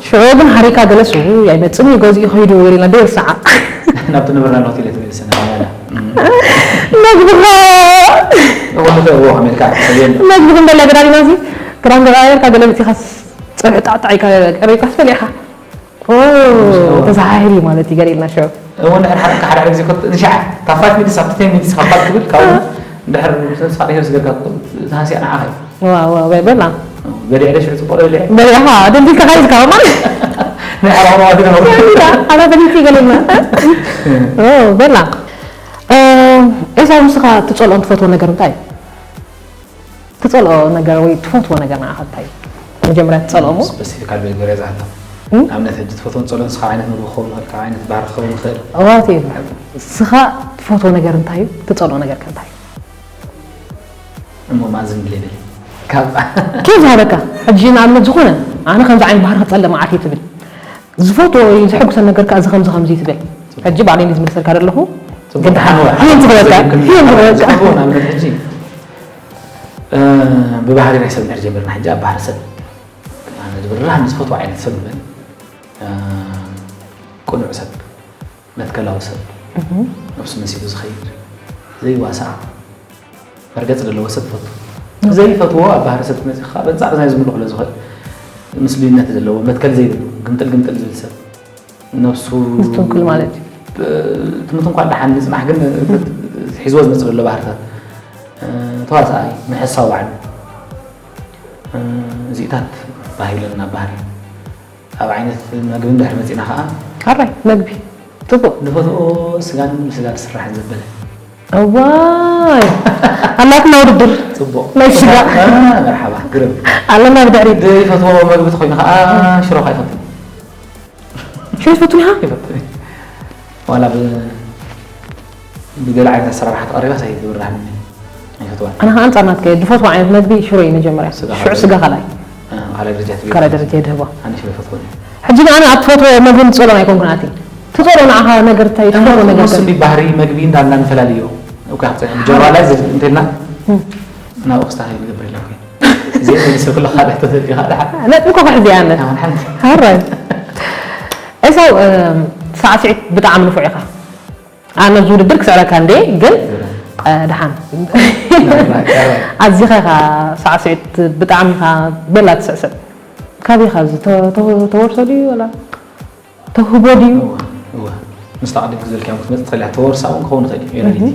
ሽዑ ግን ሓሪካ ገለሱ ኣይመፅን እዩ ገዚኡ ከይዱ ገሊና ደይርሳዓ ናብቲ ነበርና ሆቴል ተመልሰና ያላ መግብኻ እዎ ከመልካ ሰብየን መግቢ ክንበላ ገዳሊና እዚ ክዳን ገባየርካ ገለ መፂኻስ ፀብሒ ጣዕጣዕ ኢልካ ቀሪብካ ትፈልኢኻ ተዘሓሒሉ ማለት እዩ ገሊልና ሽዑ እውን ድሕር ሓደ ሓደ ግዜ ኮት ንሻዓ ካብ ፋይቭ ሚኒትስ ኣብቲ ቴን ሚኒትስ ካብ ባክ ትብል ካብ ድሕር ስኻ ድሄር ዝገርካ ተሃሲያ ንዓኻ እዩ ዋ ዋ በላ በሊዕ ደሽ ጽቡቕ በሊዕ በሊዕኻ ደንዲልካ ካይዝካ ማለት ናይ ሓራማ ዋግና ኣላ በሊቲ ገለና በላ ኤሳው ንስኻ ትጸልኦን ትፈትዎ ነገር እንታይ እዩ ትጸልኦ ነገር ወይ ትፈትዎ ነገር ንዓኻ እንታይ እዩ መጀመርያ ትጸልኦ ሞ ስፔሲፊካል በሊዕ ዝሓታ እም? ንኣብነት ሕጂ ትፈትዎ ንጸሎ ንስኻ ዓይነት ምግቢ ክኸውን ይኽእል፣ ካብ ዓይነት ባህሪ ክኸውን ይኽእል። እዋት የብልዕ። ንስኻ ትፈትዎ ነገር እንታይ እዩ? ትጸልኦ ነገር ከ እንታይ እዩ? እሞ ማእዝን ድሌ ድሌ ካብ ኬፍ ዝሃበካ? ሕጂ ንኣብነት ዝኾነ ኣነ ከምዚ ዓይነት ባህሪ ክጸልእ መዓት እየ ትብል። ዝፈትዎ ወይ ዝሕጉሰን ነገር ከኣ እዚ ከምዚ ከምዚ እዩ ትብል። ሕጂ ባዕለይ እንዲ ዝምልሰልካ ዘለኹ። ጽቡቅ ግን ደሓን ወ- ይህን ትበለካ። ይህን ትበለካ። ጽቡቅ ንኣብነት ሕጂ እ፣ ብባህሪ ናይ ሰብ እንድሕር ጀሚርና ሕጂ ኣብ ባህሪ ሰብ ኣነ ዝብርህ ዝፈትዎ ዓይነት ሰብ ንበል እ፣ ቅኑዕ ሰብ መትከላዊ ሰብ ነብሱ መሲሉ ዝኸይድ ዘይዋሳእ መርገፂ ዘለዎ ሰብ ትፈቱ ዘይፈትዎ ኣብ ባህሪ ሰብ ትመፅእ ከዓ በንፃር ናይ ዝምልኩ ዝኽእል ምስሉይነት ዘለዎ መትከል ዘይብሉ ግምጥል ግምጥል ዝብል ሰብ ነብሱ ምስትንኩል ማለት እዩ። ትምት እንኳን ደሓን ምፅናሕ ግን ሒዝዎ ዝመፅእ ዘሎ ባህርታት ተዋሳኣይ ምሕሳው ባዕሉ እዚኢታት ባህይለና ባህሪ ኣብ ዓይነት መግቢ እንድሕር መፂና ከዓ ኣራይ መግቢ ፅቡቅ ንፈትኦ ስጋን ስጋ ትስራሕ ዘበለ እዋይ ኣላትና ውድድር ፅቡቅ ናይ ስጋ መርሓባ ግርም ኣለና ብድሕሪት ዘይፈትዎ መግቢ ተኮይኑ ከዓ ሽሮ ከዓ ይፈቱ ሽሮ ትፈቱን ኢኻ ይፈቱ ዋላ ብ- ብገለ ዓይነት ኣሰራርሓ ተቐሪባስ ኣይትብርሃኒ ኣይፈትዋን ኣነ ከዓ ኣንፃር ናትከ ዝፈትዎ ዓይነት መግቢ ሽሮ እዩ መጀመርያ ስጋ ሽዑ ካልኣይ። ስጋ ካልኣይ ካልኣይ ደረጃ ትብል ካልኣይ ደረጃ ይድህባ ኣነ ሽሮ ይፈትወን ሕጂ ኣነ ኣብ ትፈትዎ መግቢ ዝፀሎም ኣይኮንኩን ኣቲ ትፀሎ ንዓኻ ነገር እንታይ ትፈትዎ ነገር እሱ እንዲ ባህሪ መግቢ እንዳልና ንፈላለዮ እኳ ጀባ ላይ እንተልና ናብ ክስታ ይገብር ኢለ እዘ ሰብ ኩሉ ካልእ ተዘርጊኻ ደሓ ነጥቢ ኮ ክሕዚ ኣነ ሓንቲ ሃራይ ኤሳው ሳዕስዒት ብጣዕሚ ንፉዕ ኢኻ ኣነ ኣብዚ ውድድር ክስዕረካ እንደ ግን ደሓን ኣዚኻ ኢኻ ሳዕስዒት ብጣዕሚ ኢኻ ቤላ ትስዕስዕ ካበይ ኢኻ እዚ ተወርሶ ድዩ ወላ ተውህቦ ድዩ እወ ምስታ ቅድም ክዘልክያ ክትመፅእ ትኽእል እያ ተወርሳ እውን ክኸውን ይኽእል እዩ ሪያሊቲ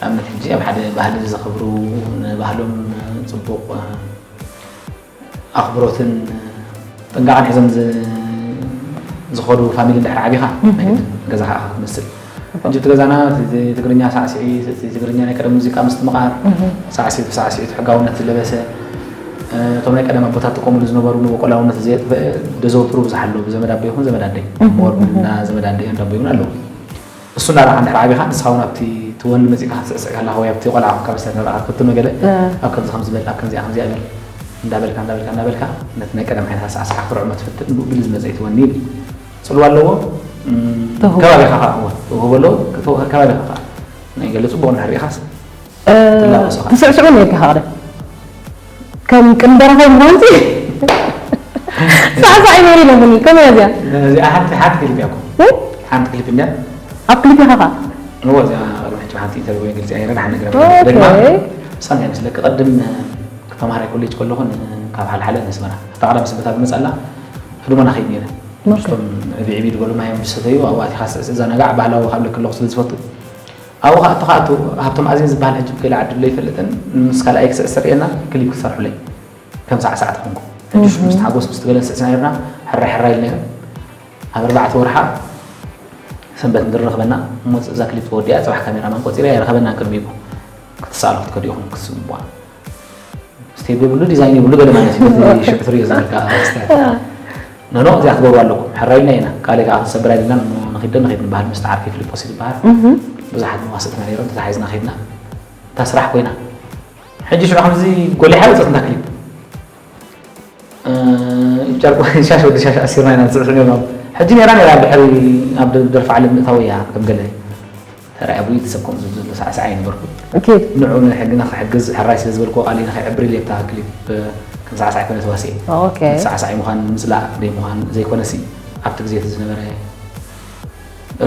ኣብነት ሕጂ ኣብ ሓደ ባህሊ ዘኽብሩ ንባህሎም ፅቡቕ ኣኽብሮትን ጥንቃቐን ሒዞም ዝ- ዝኸዱ ፋሚሊ እንድሕር ዓቢኻ ናይ ግድን ገዛኻ ኢኻ ክትመስል ሕጂ እቲ ገዛና እቲ ትግርኛ ሳዕስዒ እቲ ትግርኛ ናይ ቀደም ሙዚቃ ምስትምቓር ሳዕስዒት ብሳዕስዒት ሕጋውነት ዝለበሰ እቶም ናይ ቀደም ኣቦታት ጥቀምሉ ዝነበሩ ንቆላውነት ዘየጥፈአ ደዘውትሩ ብዙሕ ኣሎ ብዘመድ ኣቦ ይኹን ዘመድ ኣደይ ወርና ዘመድ ኣደይ እንዳቦ ይኹን ኣለዉ እሱ እንዳረኻ እንድሕር ዓቢኻ ንስኻ እውን ኣብቲ ትወኒ መፂእካ ክትስዕስዕ ከለኻ ወይ ኣብቲ ቆልዓ ካብ ስተ ንረኣ ክትኖ ገለ ኣብ ከምዚ ከም ዝበል ኣብ ከምዚኣ ከምዚኣ በል እንዳበልካ እንዳበልካ እንዳበልካ ነቲ ናይ ቀደም ዓይነት ኣሰዓስዓ ክርዕሞ ትፍትን ብኡ ግሊ ዝመፀ ይትወኒ ይብል ፅልዋ ኣለዎ እም፣ ተውህቦ። ከባቢኻ ከዓ እወ፣ ተውህቦ ኣለዎ ተው- ከባቢኻ ከዓ ናይ ገለ ፅቡቕ እንድሕር ርኢኻስ ትላበሶ ከዓ። ትስዕስዑ ነርካ ሓደ ከም ቅንበረኸ ምዃንሲ ሳዕሳዕ ይነሪ ነብኒ ከመይ እዚኣ እዚኣ ሓንቲ ሓንቲ ክሊፕ እያ እኮ ሓንቲ ክሊፕ እንድያ ኣብ ክሊፕ ኢኻ ከዓ እዎ እዚኣ ቅድሚ ሕጂ ሓንቲ ኢንተርቪው ግልፂ እያ ነይራ ሓንቲ ግራ ኦኬ። ግርማ ሳንታ ምስ ለቂ ቅድም ተማሃራይ ኮሌጅ ከለኹ ን- ካብ ሓልሓለ ነስመራ እታ ቀዳም ስበታ ብመፃላ ህድሞና ከይድ ነይረ ምስቶም ዕብዒቢ ዝበሉ ማዮም ዝሰተዩ ኣብኡ ኣቲኻ ስዕስዕ ዘናጋዕ ባህላዊ ካብ ለክለኹ ስለ ዝፈቱ ኣብኡ ከዓ እቶ ከዓ እቶ ሃብቶም ኣዝን ዝበሃል ሕጂ ብገለ ዓዲ ሎ ይፈልጥን ምስ ካልኣይ ክስዕስዕ ርእየና ክሊፕ ክሰርሑለይ ከም ሳዕሳዕቲ ኮንኩ ሕጂ ምስ ሓጎስ ምስ ትገለን ስዕስና ነርና ሕራ ሕራ ኢልና ኢና ኣብ ኣርባዕተ ወርሓ ሰንበት ንድረኽበና እሞ እዛ ክሊፕ ተወዲኣ ፅባሕ ካሜራማን ቆፂረ የረኸበና ቅድሚኡ ክትሰኣሉ ክትከዱ ኢኹም ክትስምዋ ስቴፕ የብሉ ዲዛይን የብሉ ገለ ማለት እዩ በዚ ሽዑ ትሪኦ ዘለካ ስታይል ኖኖ እዚኣ ትገብሩ ኣለኩም ሕራ ኢልና ኢና ቃለ ከዓ ክንሰብር ኣይደልናን እሞ ንኺደ ንኺድ ንበሃል ምስ ተዓርኪ ፍሊጶስ ይበሃል ብዙሓት መዋስእትና ነይሮም ተታሒዝና ኺድና እታ ስራሕ ኮይና ሕጂ ሽዑ ከምዚ ጎሊሓ ይወፀት እንታ ክሊፕ እ፣ ጨርቂ ሻሽ ወዲ ሻሽ ኣሲርና ኢና ንስዕስዕ ነርና ሕጂ ነራ ነራ ድሕሪ ኣብ ደ- ደርፊ ዓለም ምእታው እያ ከም ገለ ተራእያ ብሉይ ተሰብ ከምኡ ዝብል ዘሎ ሳዕሳዕ ኣይነበርኩ ኦኬ ንዑ ንሕግና ክሕግዝ ሕራይ ስለ ዝበልክዎ ቃለይ ንኸይዕብር ኢለ ኣብታ ክሊፕ እ፣ ከም ሳዕሳዕ ኣይኮነ ተዋሲኤ ኦኬ ሳዕሳዕ ምዃን ምፅላእ ደይ ምዃን ዘይኮነሲ ኣብቲ ግዜ እቲ ዝነበረ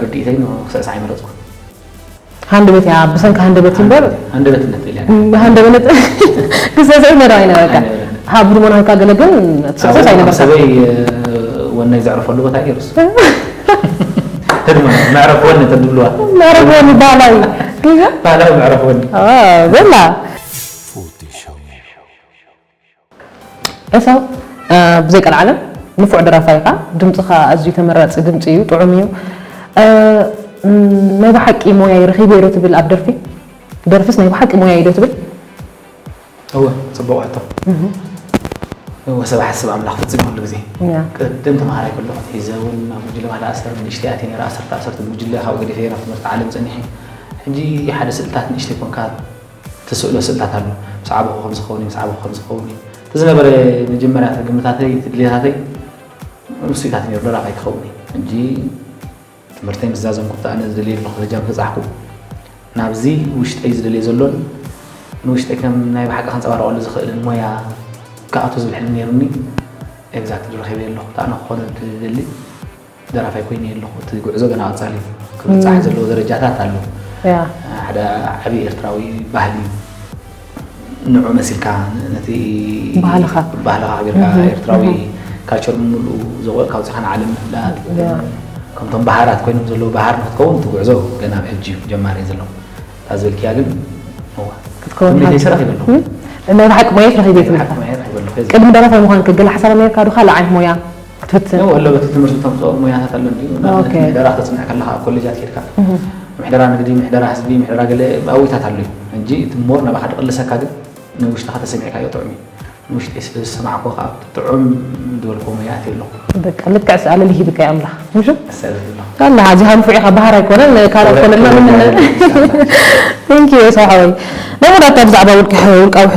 ርድኢተይ ንክስዕሳዕ ኣይመረፅኩ ሃንደበት እያ ብሰንኪ ሃንደበት እምበር ሃንደበትነት ኢለ ሃንደበነት ክሰሰይ መራ ኣይነበረካ ኣይነበረን። ሃብሩ መናካ ገለ ግን ትሰሰስ ኣይነበርካ ሰበይ ወናይ ዘዕርፈሉ ቦታ ገይሩስ ህድማ መዕረፍ ወኒ ተድብልዋ መረብ ወኒ ባህላዊ ግዛ ባህላዊ መዕረፍ ወኒ በላ ኤሳው ብዘይ ቀልዓለም ንፉዕ ደራፋይ ኢኻ ድምፅኻ ኣዝዩ ተመራፂ ድምፂ እዩ ጥዑም እዩ ናይ ብሓቂ ሞያይ ረኺበ ዶ ትብል ኣብ ደርፊ ደርፍስ ናይ ብሓቂ ሞያይ ዶ ትብል እወ ፅቡቕ ሕቶ ወሰብ ሓስብ ኣምላኽ ፍጽም ኩሉ ግዜ። ያ ቅድም ተምሃራይ ከለኹ ሒዘ እውን ኣብ ጉጅለ ባህሊ ኣሰር ንእሽተይ ኣትየ ነይረ። ዓሰርተ ዓሰርተ ጉጅለ ካብኡ ገዲፈ ናብ ትምህርቲ ዓለም ጸኒሐ። ሕጂ ሓደ ስእልታት ንእሽተይ ኮንካ ትስእሎ ስእልታት ኣሎ። ምስ ዓበኹ ከም ዝኸውን እዩ፣ ምስ ዓበኹ ከም ዝኸውን እዩ። እቲ ዝነበረ መጀመርያ እቲ ግምታተይ፣ እቲ ድሌታተይ ምስኢታት ነይሩ፣ ደራፋይ ክኸውን እዩ። ሕጂ ትምህርተይ ምስ ዛዘምኩ፣ ኣነ ዝደልየ ዘለኹ ደረጃ ምስ በጻሕኩ፣ ናብዚ ውሽጠይ ዝደልዮ ዘሎን ንውሽጠይ ከም ናይ ብሓቂ ከንጸባርቐሉ ዝኽእልን ሞያ ክኣቱ ዝብል ሕልሚ ነይሩኒ። ኤግዛክትሊ ረኺበዮ ኣለኹ። እቲ ኣነ ክኾኖ ዝደሊ ደራፋይ ኮይነ ኣለኹ። እቲ ጉዕዞ ገና ቀጻሊ እዩ። ክብጻሕ ዘለዎ ደረጃታት ኣሎ። ያ ሓደ ዓቢ ኤርትራዊ ባህሊ ንዑ መሲልካ ነቲ ባህልኻ። ባህልኻ ኣኽቢርካ ኤርትራዊ ካልቸር ብምሉኡ ዘቑልካ ኣውጺኻ ንዓለም ምፍላጥ ያ። ከምቶም ባህራት ኮይኖም ዘለዉ ባህር ንክትከውን እቲ ጉዕዞ ገና ኣብ ሕጂ እዩ ጀማሪ ዘሎ። እታ ዝበልክያ ግን እዋ ክትከውን ትምኒተይ ኢኻ። ስራሕ ይበሎ እም? ናይ ብሓቂ ሞያ ትረኺብ ቤት ሓቂ ምርካ ማየት ኣይበሎ ቅድሚ ደራፋይ ምዃን ከገለ ሓሳብ ነርካ ዶ ካልእ ዓይነት ሞያ ክትፍትን ነው ኣሎ በቲ ትምህርቲ ተምፅኦ ሞያታት ኣሎ እንዲሁ ኦኬ። ምሕደራ ከተፅንዕ ከለካ ኮሌጃት ኬድካ ምሕደራ ንግዲ ምሕደራ ህዝቢ ምሕደራ ገለ ኣብይታት ኣሎ እዩ እንጂ እቲ ሞር ናባካ ድቅልሰካ ግን ንውሽጥካ ተሰሚዕካዮ ጥዑም እዩ ንውሽጢ ስለ ዝሰማዕኮ ከዓ ጥዑም ዝበልኮ ሞያ ኣትየ ኣለኩ በቃ ልክዕ ስኣለ ልሂብካ ኣምላኽ ምሹ ኣሰልፍ ኣሎ ኣላ እዚ ሃንፉዕ ኢኻ ባህር ኣይኮነን ካልእ ኣይኮነን ምምን Thank you ሰሓወይ ናይ መወዳእታ ብዛዕባ ውልቂ ውልቃዊ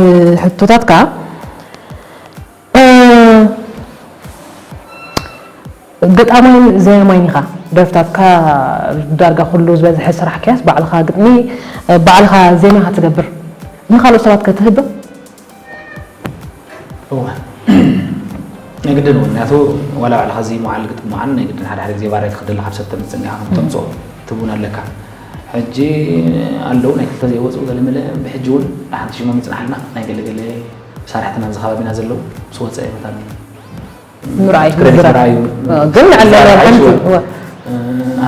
ሕቶታትካ ገጣማይን ዘያማይን ኢኻ ደርፍታትካ ዳርጋ ኩሉ ዝበዝሐ ስራሕ ከያስ ባዕልኻ ግጥሚ ባዕልኻ ዜማ ኢኻ ትገብር ንካልኦት ሰባት ከ ትህብ ዶ እዋ ናይ ግድን እውን ምክንያቱ ዋላ ባዕልኻ እዚ መዓል ግጥም መዓል ናይ ግድን ሓደ ሓደ ግዜ ባሬት ክደሊ ካብ ሰብ ተምፅእ እኒኣ ከም ተምፅኦ ትቡን ኣለካ ሕጂ ኣለዉ ናይ ክልተ ዘይወፅኡ ገለመለ ብሕጂ እውን ሓንቲ ሽሞም ይፅናሓልና ናይ ገለገለ መሳርሕትና ኣብዚ ከባቢና ዘለዉ ምስ ወፀ ይመታሉ ምርኣይ ክረዲት ምዝራብ ምርኣዩ ግን ንዕለለ ምዝራብ ሓንቲ ኣይሽወን። እወ።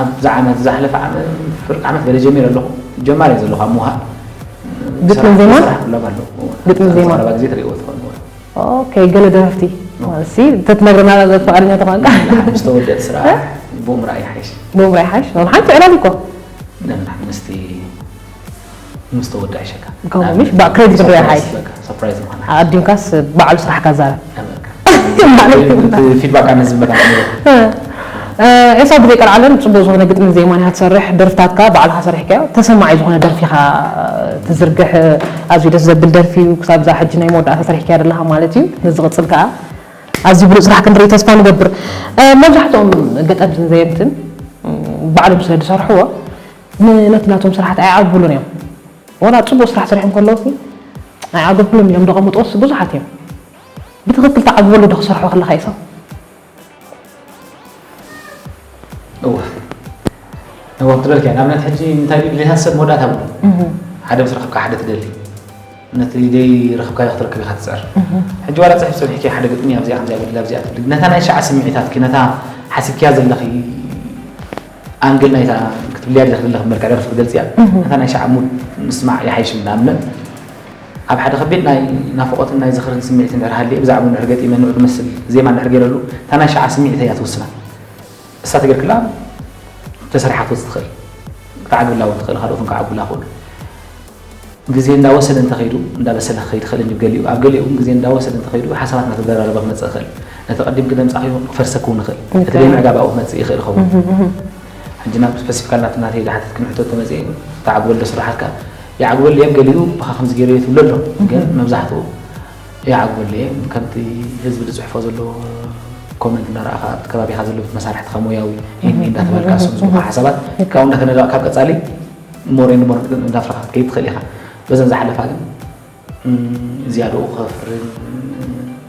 ኣብዚ ዓመት ዝሓለፈ ዓመት ፍርቂ ዓመት ገለ ጀሚረ ኣለኹ ጀማሪ ዘለኹ ኣብ ምውሃብ ግጥምን ዜማን? ስራሕ ኩሎም ኣለዉ ግጥምን ዜማን? ዘረባ ግዜ ትሪእዎ ትኾኑ ኦኬ ገለ ደረፍቲ ሲ ተትነግረና ፈቃደኛ ተኾንካ ምስ ተወደአ ስራሕ ብኡ ምርኣይ ይሓይሽ ብኡ ምርኣይ ሓሽ ሓንቲ ዕላል እኮ ምስቲ ምስ ተወደኣ ይሸካ ከምኡ ምሽ? ባ-፣ ክሬዲት ዶ ይሓይሽ? ሰርፕራይዝ ዝኾነ ኣዲምካስ ባዕሉ ስራሕካ ዛረብ ፊድባክ ኣነ ዝመታ ኤሳው ብዘይ ቀልዓለም ፅቡቅ ዝኾነ ግጥሚ ዜማን ኢኻ ትሰርሕ ደርፍታትካ ባዕልካ ሰሪሕካዮ ተሰማዒ ዝኾነ ደርፊኻ ትዝርግሕ ኣዝዩ ደስ ዘብል ደርፊ እዩ ክሳብ ዛ ሕጂ ናይ መወዳእታ ሰሪሕካዮ ዘለኻ ማለት እዩ ንዝቕፅል ከዓ ኣዝዩ ብሉፅ ስራሕ ክንርኢ ተስፋ ንገብር መብዛሕትኦም ገጠምትን ዘየምትን ባዕሎም ስለ ዝሰርሕዎ ነቲ ናቶም ስራሓት ኣይዓግብሉን እዮም ወላ ፅቡቅ ስራሕ ሰሪሖም ከለዉ ኣይዓገብኩሉን እዮም ደቐምጥዎስ ብዙሓት እዮም ብትኽክል ተዓግበሉ ዶ ክሰርሖ ከለካ እዩ ሰብ እዋ እዋ ክትበልካ እያ ንኣብነት ሕጂ እንታይ ድዩ ድሌታት ሰብ መወዳእታ ብሉ ሓደ ምስ ረኸብካ ሓደ ትደሊ ነቲ ደይ ረኽብካዮ ክትረክብ ኢኻ ትፅዕር ሕጂ ዋላ ፅሕፍ ፀኒሕኪ ሓደ ግጥሚ ኣብዚኣ ከምዚኣ ጉድላ ኣብዚኣ ትብል ነታ ናይ ሸዓ ስምዒታትኪ ነታ ሓሲብክያ ዘለኺ ኣንግል ናይታ ክትብልያ ድለክ ድለክ መልክዕ ደርፊ ክትገልፅያ ነታ ናይ ሸዓ ሙድ ምስማዕ ይሓይሽ ንኣብነት ኣብ ሓደ ከቢድ ናይ ናፍቖትን ናይ ዝኽርን ስምዒት እንድሕር ሃልየ ብዛዕባኡ እንድሕር ገጢመ ንዑ ዝመስል ዜማ እንድሕር ገይረሉ እታ ናይ ሸዓ ስምዒት እያ ትውስና እሳ ተገርክላ ተሰሪሓ ክትወፅእ ትኽእል ክትዓግብላ እውን ትኽእል ካልኦትን ክዓግብላ ክእሉ ግዜ እንዳወሰደ እንተኸይዱ እንዳበሰለ ክኸይድ ይኽእል እንጂ ገሊኡ ኣብ ገሊኡ እውን ግዜ እንዳወሰደ እንተኸይዱ ሓሳባት እናተደራረበ ክመፅእ ይኽእል ነቲ ቀዲም ክደምፃኽዮ ክፈርሰክ እውን ይኽእል እቲ ደይ ምዕጋብ ኣብኡ ክመፅእ ይኽእል ይኸውን ሕጂ ናብ ስፐሲፊካል ናብቲ ናተይ ዝሓተትክን ሕቶ ተመፅእ ተዓግበሉ ስራሓትካ ይዓግበሉ እየ ገሊኡ ብኻ ከምዚ ገይረ ትብሎ ኣሎ ግን መብዛሕትኡ ይዓግበሉ እየ ከምቲ ህዝቢ ዝፅሕፎ ዘሎ ኮመንት እንዳረኣኻ ኣብቲ ከባቢኻ ዘሎ መሳርሕትኻ ሞያዊ ይህኒ እንዳተባልካ እሶም ዝቡካ ሓሳባት ካብ እንዳተነዳ ካብ ቀፃሊ ሞር ኤንድ ሞር እንዳፍረኻ ክትከይድ ትኽእል ኢኻ በዘን ዝሓለፋ ግን ዝያድኡ ከፍርን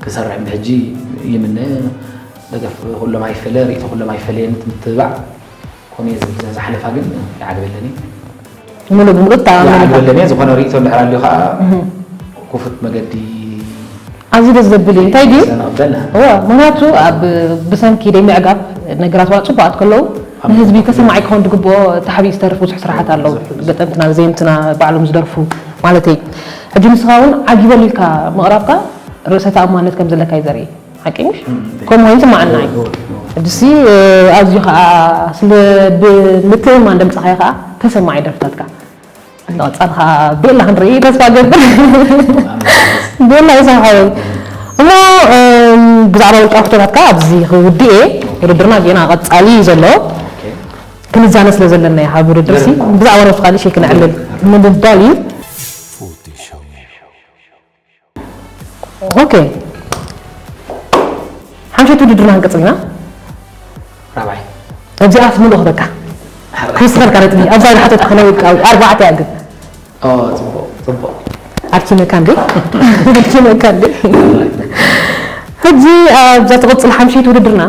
ክሰርዕን ብሕጂ ይምነ ደገፍ ኩሎም ኣይፈለ ርእይቶ ኩሎም ኣይፈለየን ምትብባዕ ኮነ ዝብል ዝሓለፋ ግን ይዓግበለኒ ሙሉ ብምሉእ ተኣማመን ይዓግበለኒ ዝኾነ ርእይቶ እንድሕር ኣልዩ ከዓ ክፉት መገዲ ኣዝዩ ደስ ዘብል እዩ እንታይ ድዩ ዘናቕበልና እወ ምክንያቱ ኣብ ብሰንኪ ደይ ምዕጋብ ነገራት ዋላ ፅቡቃት ከለዉ ንህዝቢ ተሰማዒ ክኸውን ዝግብኦ ተሓቢኡ ዝተርፍ ብዙሕ ስራሓት ኣለዉ ገጠምትና ዘየምትና ባዕሎም ዝደርፉ ማለተይ ሕጂ ንስኻ እውን ዓጊበሉ ኢልካ ምቕራብካ ርእሰ ተኣማነት ከም ዘለካ እዩ ዘርኢ ሓቂ ምሽ ከምኡ ኮይኑ ስማዓና እዩ ሕጂሲ ኣዝዩ ከዓ ስለ ብምትእምማን ደምፅኻዮ ከዓ ተሰማዒ ደርፍታትካ ቀፃል ከዓ ቤላ ክንርኢ ተስፋ ገብር ቤላ ይሰሓወይ እሞ እም፣ ብዛዕባ ውልቃዊ ሕቶታትካ ኣብዚ ክውድእ እየ። ውድድርና ጌና ቀጻሊ እዩ ዘሎ። ክንዛነ ስለ ዘለና እዩ፣ ኣብ ውድድር ሲ ብዛዕባ ነብስኻ ንእሽተይ ክነዕልል ምድልዳል እዩ። ኦኬ፣ ሓምሸት ውድድርና ክንቅጽል ኢና። ራብዓይ ኣብዚኣ ትምልኦ በቃ። ክውስኸልካ ነጥቢ ኣብዛ ዝሓተት ክነውቃዊ ኣርባዕተ እያ ግን ኦ፣ ጽቡቕ ጽቡቕ። ኣድኪመካ እንዴ ኣድኪመካ እንዴ። ሕጂ ኣብዛ ትቕጽል ሓምሸይቲ ውድድርና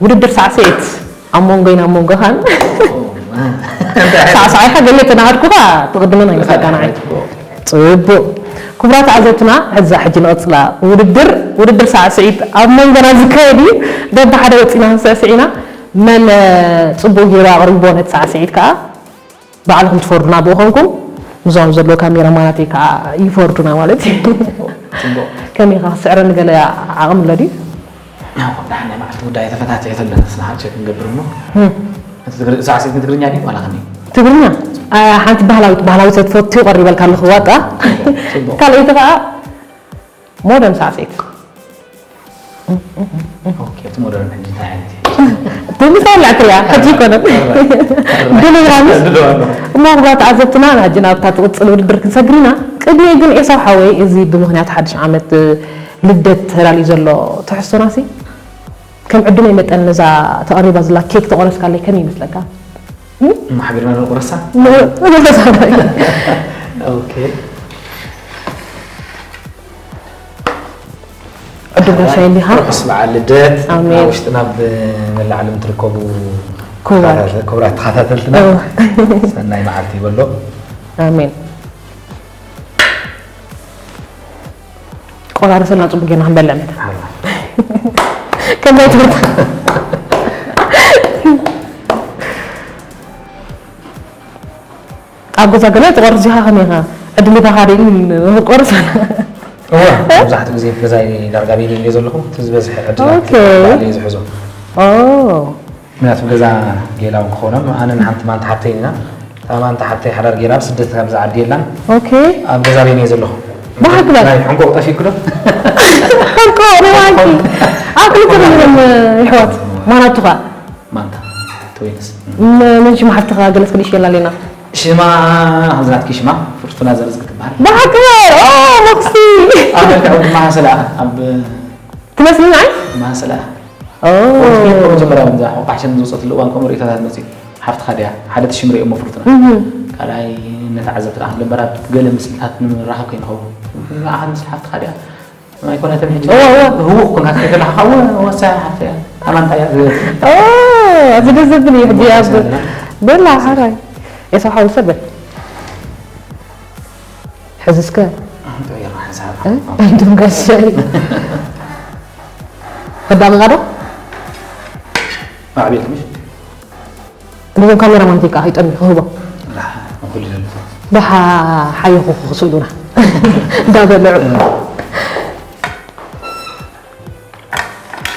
ውድድር ሳዕስዒት ኣብ መንጎይን ኣብ መንጎኻን። ሳዕሳዒኻ ገለ ተናሃድኩኻ ትቕድመና ይመስለካ ንዓይ። ጽቡቕ። ክቡራት ተዓዘብትና፣ እዛ ሕጂ ንቕጽላ ውድድር፣ ውድድር ሳዕስዒት ኣብ መንጎና ዝካየድ እዩ። በብሓደ ወጺና ክንስዕስዕ ኢና። መን ጽቡቕ ገይሩ ኣቕሪብዎ ነቲ ሳዕስዒት ከኣ ባዕልኹም ትፈርዱና ብኡ ኮንኩም፣ ምስኦም ዘለዉ ካሜራማናተይ ከኣ ይፈርዱና ማለት እዩ። ከመይ ኢኻ ክትስዕረኒ ገለ ዓቕሚ ኣሎ ድዩ? ደሓን ናይ መዓልቲ ጉዳይ ተፈታቲሑ ተለና ስለ ሓንሸት ክንገብር እሞ እቲ ትግር- ሳዕስዒት ንትግርኛ ድዩ ዋላ ከመይ? ትግርኛ ኣያ ሓንቲ ባህላዊት ባህላዊት ትፈትዩ ቀሪበልካ ኣለኹ ዋጣ። ጽቡቕ። ካልኣይቲ ከኣ ሞደርን ሳዕስዒት። ኦኬ፣ እቲ ሞደርን ሕጂ እንታይ ዓይነት እዩ? ብምሳሌ ኣክልያ ሕጂ ይኮነን። ድልዋንስ እሞ ክቡራት ተዓዘብትና ሕጂ ናብታ ትቕጽል ውድድር ክንሰግር ኢና። ቅድሚ ግን ኤሳው ሓወይ እዚ ብምኽንያት ሓድሽ ዓመት ልደት ተዳልዩ ዘሎ ትሕዝቶናሲ ከም ዕድመይ መጠን ነዛ ተቐሪባ ዘላ ኬክ ተቆረስካለይ ከመይ ይመስለካ? ማሕቢርና ንቁረሳ። ኦኬ። ዕድል ጋሻ እንዲኻ። ርሑስ በዓል ልደት ኣሜን። ኣብ ውሽጥና ብመላእ ዓለም ትርከቡ ክቡራት። ክቡራት ተኸታተልትና እዎ። ሰናይ መዓልቲ ይበሎ። ኣሜን። ቆራርሰልና ጽቡቅ ጌርና ክንበልዕ መታ። ከመይ ትብል? ኣብ ገዛ ገለ ትቆርስ ኢኻ ከመይ ኢኻ? ዕድል ኢኻ ካደ ኢሉ ንቆርስ። እወ መብዛሕትኡ ግዜ ገዛይ ዳርጋ ቤት እየ ዘለኹ። እቲ ዝበዝሐ ዕድላት ኦኬ። ባዕለይ እየ ዝሕዞ። ኦ። ምክንያቱ ገዛ ጌላ እውን ክኾኖም ኣነን ሓንቲ ማንታ ሓብተይን ኢና። እታ ማንታ ሓብተይ ሓዳር ጌላ ኣብ ስደት ካብዛ ዓዲ የላን። ኦኬ። ኣብ ገዛ ቤት እየ ዘለኹ። ብሓቂ በል። ናይ ሕንቆቕ ጠፊእኩ ዶ? ሕንቆቕ ንባንኪ። ኣብ ክልተ ኮይኖም ይሕዋት። ማናቱኻ? ማንታ ትወይንስ መን ሽማ ሓፍትኻ ገለስ ክንሽየላ ኣለና። ሽማ ከምዝናትኪ ሽማ ፍርቱና ዘርዝግ ትበሃል። ብሓቂ በል። ኦ፣ መኽሲ። ኣብ መልክዕ ድማ ሰላኣ ኣብ ትመስልኒ ኣይ? ማሰላ ኦ። መጀመርያ እውን እዛ ቋሕሸን ዝወፀትሉ እዋን ከምኡ ርእይቶታት መፅኡ። ሓፍትኻ ድያ? ሓደ እቲ ሽም ርእዮ እሞ ፍርቱና። እህ። ካልኣይ ነቲ ዓዘብቲ ደኣ ክንደንበር ኣብ ገለ ምስልታት ንምራኸብ ከይንኸውን። ንዓኻ ትመስል ሓፍትኻ ድያ? ኣይኮነትን ሕጂ እወ፣ እወ። ህውኽ ኮንካ ክትከይድ ከለኻ፣ እወ፣ እወ፣ እሳ ሓፍተይ እያ። ኣማንታ እያ ዝብል። ኦ፣ እዚ ደስ ዘብል እዩ። ሕጂ ኣብ ዘለና። በላ ሓራይ። ኤሳው ሓዊ ሰብ በል። ሕዚ እስከ፣ ቀይርና ሓንሳብ። እ? እንድም ጋሻይ። ከዳምቓ ዶ? ኣዕቤት ምሽ? ነዞም ካሜራማን ከይከዓ ይጠሚ ክህቦ። ላ፣ ንኹሉ ዘሎ። ብሓ-፣ ሓየኹ ክስእሉና። እንዳበልዑ።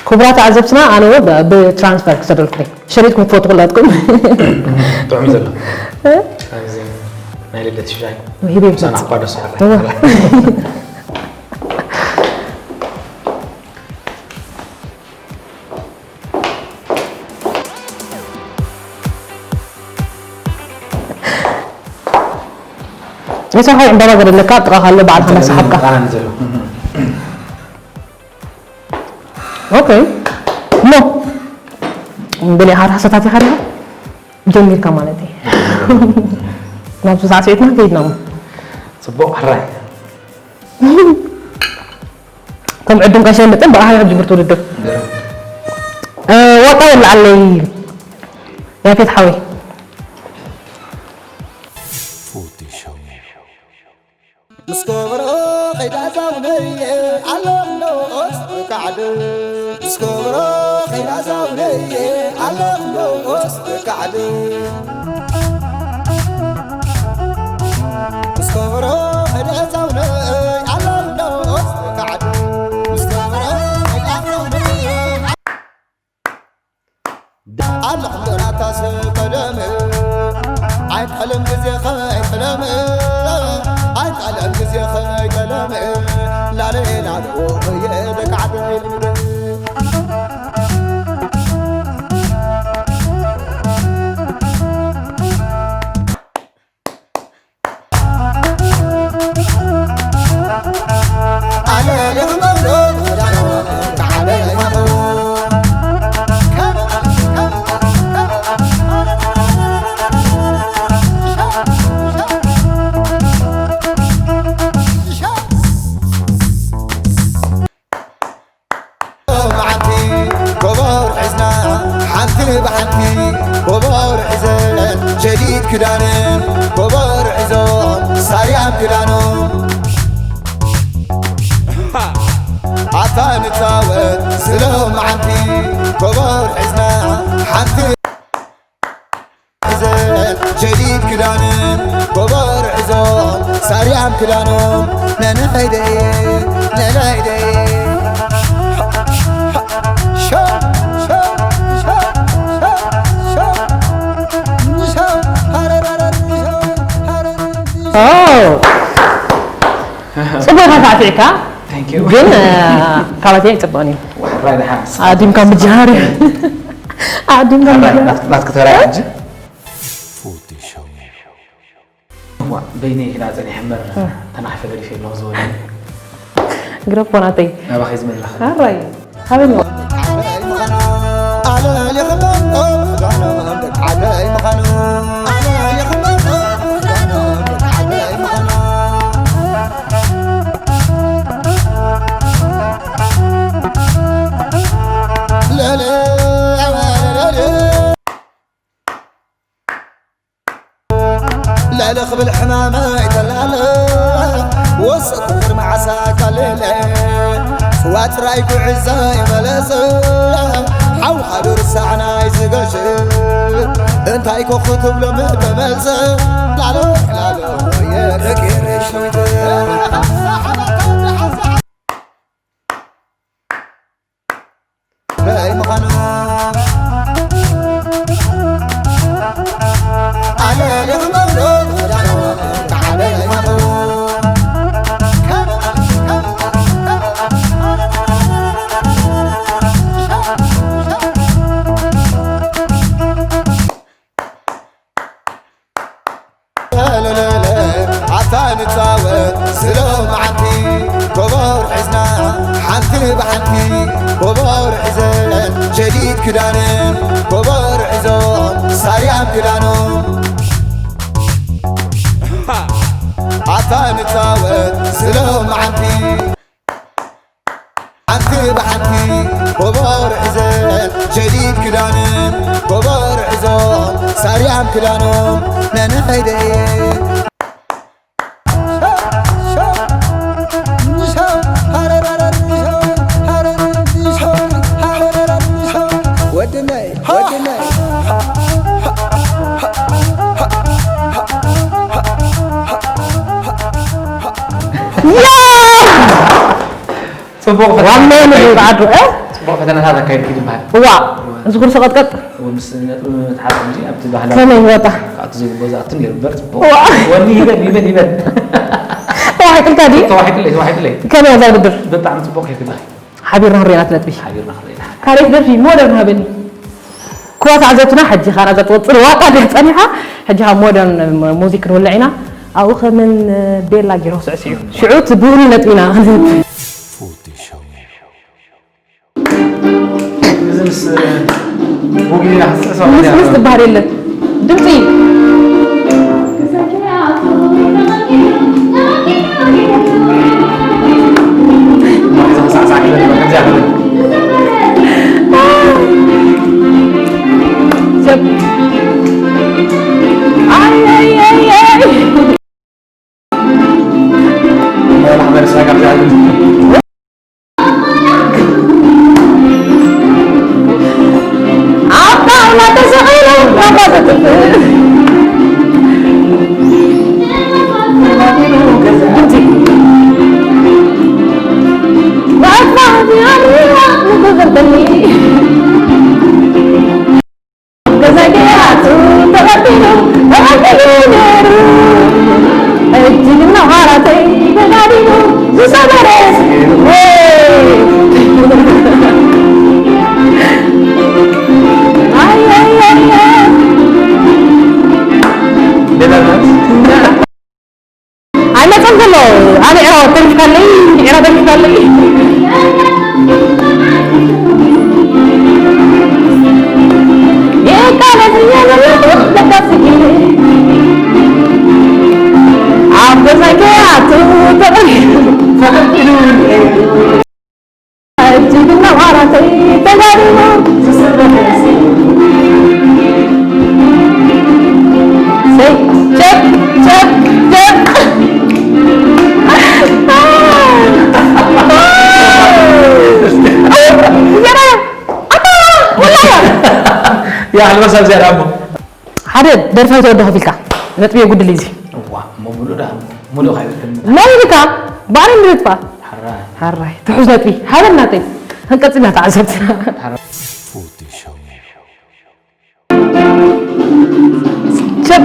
ክቡራት ተዓዘብትና፣ ኣነ እውን ብ-፣ ብትራንስፈር ክሰደልኩም እየ። ሸሪጥኩም ትፈልጡ ኩላትኩም። ጥዑም ዘሎ። እ? ኣብዚ ናይ ልደት ሽሻይ። ሂበ ምሳና ይፈጽም። እኳ ደስ ይበል። እወ። የሰሓይ ዕምባባ ገደለካ ኣብ ጥቓ ካሎ በዓልካ እንዳሰሓብካ። ጣናን ዘሎ። ኦኬ። ኖ። ብለይ ሃር ሃሰታት ኢኻ ዲኻ? ጀሚርካ ማለት እዩ። ናብ ስልሳ ሰዒትና ከይድና እሞ። ጽቡቕ ሕራይ። ከም ዕድም ቀሸ መጠን ብኣኻ ሕጂ ብርቱ ውድድር። እ፣ ዋጣ የለዓለይ። ያፌት ሓወይ። ምስ ከበሮ ከይዳ ዛውነየ ኣሎ እንዶ ኦስ ካዕድ። ምስ ከበሮ ከይዳ ዛውነየ ኣሎ እንዶ ኦስ ካዕድ። ምስ ከበሮ ከይዳ ዛውነየ ኣሎ እንዶ ኦስ ካዕድ። ምስ ከበሮ ከይዳ ዛውነየ ኣለኹ ዶናታስ ቀደም ኣይጠለም ግዜ ኸይጠለም ኣይጠለም ግዜ ኸይጠለም ላለ ላለ ብሓንቲ ኮቦር ሒዘን ጀዲድ ክዳንን ኮቦር ሒዞም ሳርያም ክዳኖም ኣታ ንጻወት ስሎም መዓንቲ ኮቦር ሒዝና ሓንቲ ሒዘን ጀዲድ ክዳንን ኮቦር ሒዞም ሳርያም ክዳኖም ነናይ ደየ ነናይ ደየ ጽቡቕ ተሳዕሲዕካ። Thank you። ግን ካባተይ ኣይጽብቕን እዩ። ዋሕራይ ደሓን። ኣዲምካ ምጅሃር እዩ። ኣዲምካ ምጅሃር። ናትክ ተራይ ሕጂ። ዋ፣ በይነይ ክዳ ጸኒሐ እምበር ተናሒፈ ገዲፈ ኣለኹ ዝበለ። ግረፎ ናተይ። ናባኸይ ዝመለኸ። ኣራይ። ሃበኒ። ልዕሊ ክብል ሕማመይ ተላለ ወሰኹ ቅድሚ ዓሳ ካለለ ስዋ ጥራይ ጉዕዘ ይመለሰ ሓውኻ ዶ ርሳዕና ይዝገሽ እንታይ ኮ ክትብሎ ምተመልሰ ላሎ ላሎ የደቂ ሬሽዊት ኣታ ንጻወት ስለ መዓንቲ ኮቦር ሒዝና ሓንቲ ብሓንቲ ኮቦር ሒዘን ጀዲድ ክዳንን ኮቦር ሒዞም ሳርያም ክዳኖም ኣታ ንጻወት ስለ መዓንቲ ሓንቲ ብሓንቲ ኮቦር ሒዘን ጀዲድ ክዳንን ኮቦር ሒዞም ሳርያም ክዳኖም ነንኸይደ እየ ወድነይ ወድነይ ጽቡቕ ዋናው ፈተና ንብዓዱ እ ጽቡቕ ፈተናታት ኣካይድኪ ዝበሃል እዋ እዚ ኩሉ ሰቐጥቀጥ ምስ ነጥቢ ምትሓዝ እንጂ ኣብቲ ባህላዊ ከመይ ወጣ ካብቲ ዝግቦ ዝኣቱ ነይሩ እምበር ጽቡቕ እዋ ወኒ ይበል ይበል ይበል ተዋሒጥልካ ድዩ ተዋሒጥለይ ተዋሒጥለይ ከመይ እዛ ውድድር ብጣዕሚ ጽቡቕ ከይክለኺ ሓቢርና ክንሪኣ ናት ነጥቢ ሓቢርና ክሪእና ካልኣይት ደርፊ ሞደርን ሃበኒ ክቡራት ተዓዘብትና ሕጂ ኻና እዛ ትቕፅል ዋጣ ድያ ፀኒሓ ሕጂ ካብ ሞደርን ሙዚክ ክንውልዕ ኢና ኣብኡ ከምን ቤላ ጊሮ ስዕስዑ ሽዑ እቲ ብሩህ ነጥቢና ክንህብ እዚ ምስ ቡጊና ክስዕሶ ምስምስ ትበሃል የለን ድምፂ ክሳዕሳዕ ክብል ከምዚኣ ክብል ሰብ ኣይ ኣይ ኣይ ኣይ ማሕበረሰብ ካብዚኣ ክብል ኣብ ጣውላ ተሰቒሉ ናብራ ዘጥፍእ ድምፂ መጥፋእቲ ኣርያ ንክቕርበኒ ገዛይ ገያቱ ተቐቢሉ ተቐቢሉ ነይሩ ሕጂ ግን ናብ ዓራተይ ተጋዲሙ ዝሰበረ ኣይ ኣይ ኣይ ኣይ ያ ኣልባሳ ዝያዳ እሞ ሓደ ደርፋይ ተወዶ ከፊልካ ነጥቢ የጉድል እዩ። እዋ እሞ ሙሉእ ዳ ሙሉእ ካይበልክን ናይ ኢልካ ባዕሪ ንርጥፋ ሓራይ ሓራይ ትሑዝ ነጥቢ ሃበን ናተይ። ክንቀጽል ኢና ተዓዘብትና። Forty show. ቸብ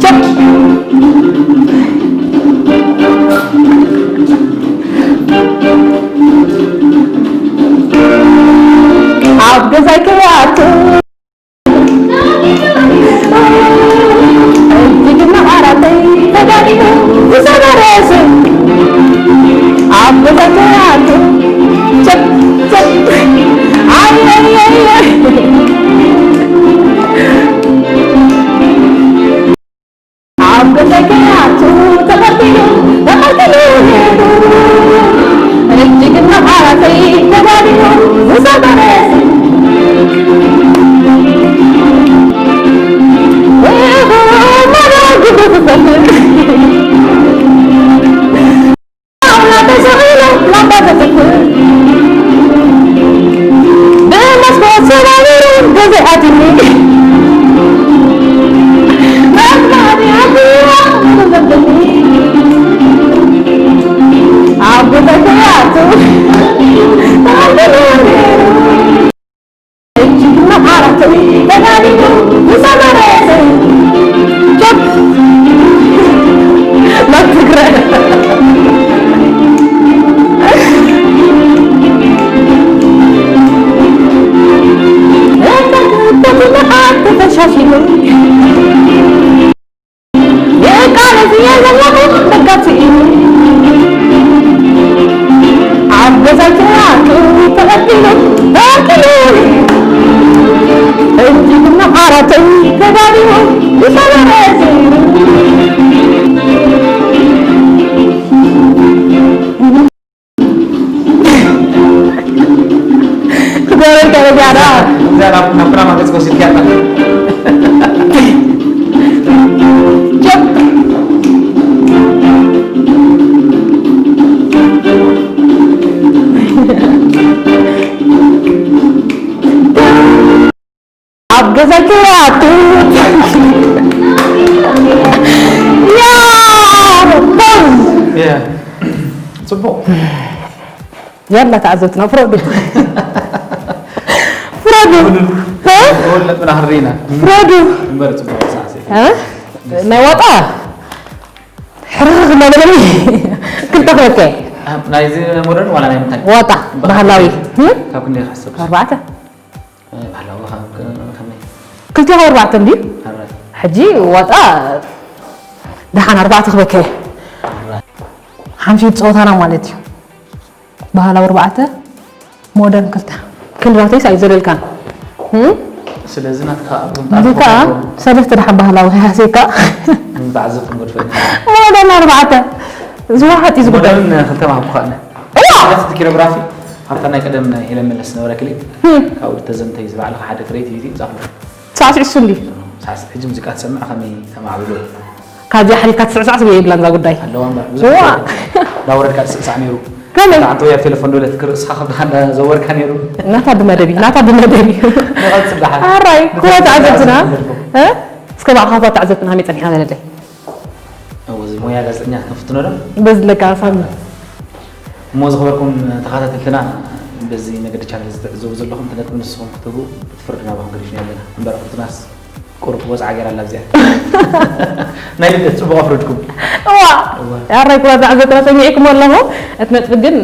ቸብ ኣብ ገዛይ ከይኣቱ እጅግና ዓራተይ ተጋዲሙ ዝሰበረ ስም ኣብ ገዛይ ከይኣቱ ቸብ ቸብ ኣይ ኣይ ኣይ ኣይ ኣብ ገዛይ ከይኣቱ ተቐቢሉ ተቐቢሉ ሄዱ እጅግና ዓራተይ ተጋዲሙ ዝሰበረ ስም ኣብ ገዛይ ከይኣቱ ያ ጽቡቕ ያላ ተዓዘብትና ፍረዱ ፍረዱ ወለጥና ህሪና ፍረዱ እምበር ጽቡቕ ሳዕሲ ናይ ዋጣ ሕርኽ እናበለኒ ክልተ ክበከ ናይዚ ሞደርን ዋላ ናይ ምንታይ ዋጣ ባህላዊ ካብ ክንደይ ክሕሰብ ኣርባዕተ ባህላዊ ካብ ከመይ ክልተ ካብ ኣርባዕተ እንድዩ ኣራት ሕጂ ዋጣ ደሓን ኣርባዕተ ክበከ ሓምሽት ፀወታና ማለት እዩ ባህላዊ ኣርባዕተ ሞደርን ክልተ ክንድራተይስ ኣይዘለልካን ስለዚ ናትካ ኣብዞም እዚ ከዓ ሰለስተ ደሓን ባህላዊ ሃሲካ ንተዓዘብቲ ንገድፈ ሞደርን ኣርባዕተ ዝወሓጥ እዩ ዝጉዳይ ሞደርን ክልተ ማህብኩ ከኣነ እዋ እቲ ኪሮግራፊ ኣብታ ናይ ቀደም ናይ ሄለን መለስ ዝነበረ ክሊፕ ካብኡ ዝተዘምተ እዩ ዝባዕልኻ ሓደ ክሬቲቪቲ ይብጻኹ ሳዕስዒ እሱ እንዲ ሳዕስዒ ሕጂ ሙዚቃ ትሰምዕ ከመይ ተማዕብሎ ካብዚኣ ሓሊፍካ ትስዕሳዕ ስለ የብላን እዛ ጉዳይ ኣለዋ እምበር እዋ እንዳወረድካ ትስዕሳዕ ነይሩ ከመይ ተዓንቶ ኣብቲ ቴሌፎን ዶለ ትክርእስኻ ከብድኻ እንዳዘወርካ ነይሩ ናታ ብመደብ እዩ ናታ ብመደብ እዩ ንቐጽል ደሓን ኣራይ ክዋ ተዓዘብትና እ? እስከ ባዕልኻ እኳ ተዓዘብትና ከመይ ጸኒሕና በለለይ እዎ፣ እዚ ሞያ ጋዜጠኛ ክንፍትኖ ዶ በዝለካ ሳሚ እሞ ዝኸበርኩም ተኸታተልትና በዚ መገዲ ቻነል ዝትዕዘቡ ዘለኹም እቲ ነጥቢ ንስኹም ክትህቡ እቲ ፍርዲ ናባኹም ገዲፍና ኣለና እምበር ክልትናስ ቁሩብ ወፅዓ ገይራ ኣላ ኣብዚኣ ናይ ልደት ፅቡቕ ኣፍረድኩም እዋ ኣራይ ክዋ ተዓዘብትና ሰሚዕኩም ኣለኹ እቲ ነጥቢ ግን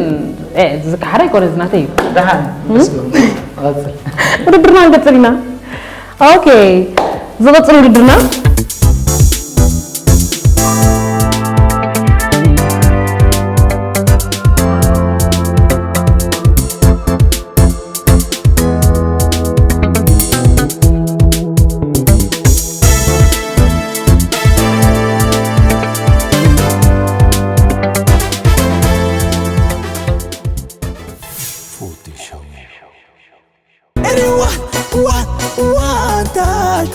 ዝከሓረ ኣይኮነ ዝናተ እዩ ደሓን መስገም ቐፅል ውድድርና ንቀፅል ኢና ኦኬ ዝቐፅል ውድድርና Forty show. Everyone, one, one time.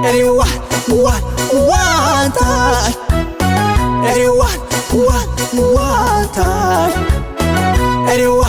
Everyone, one, one time. Everyone, one, one. Rewa,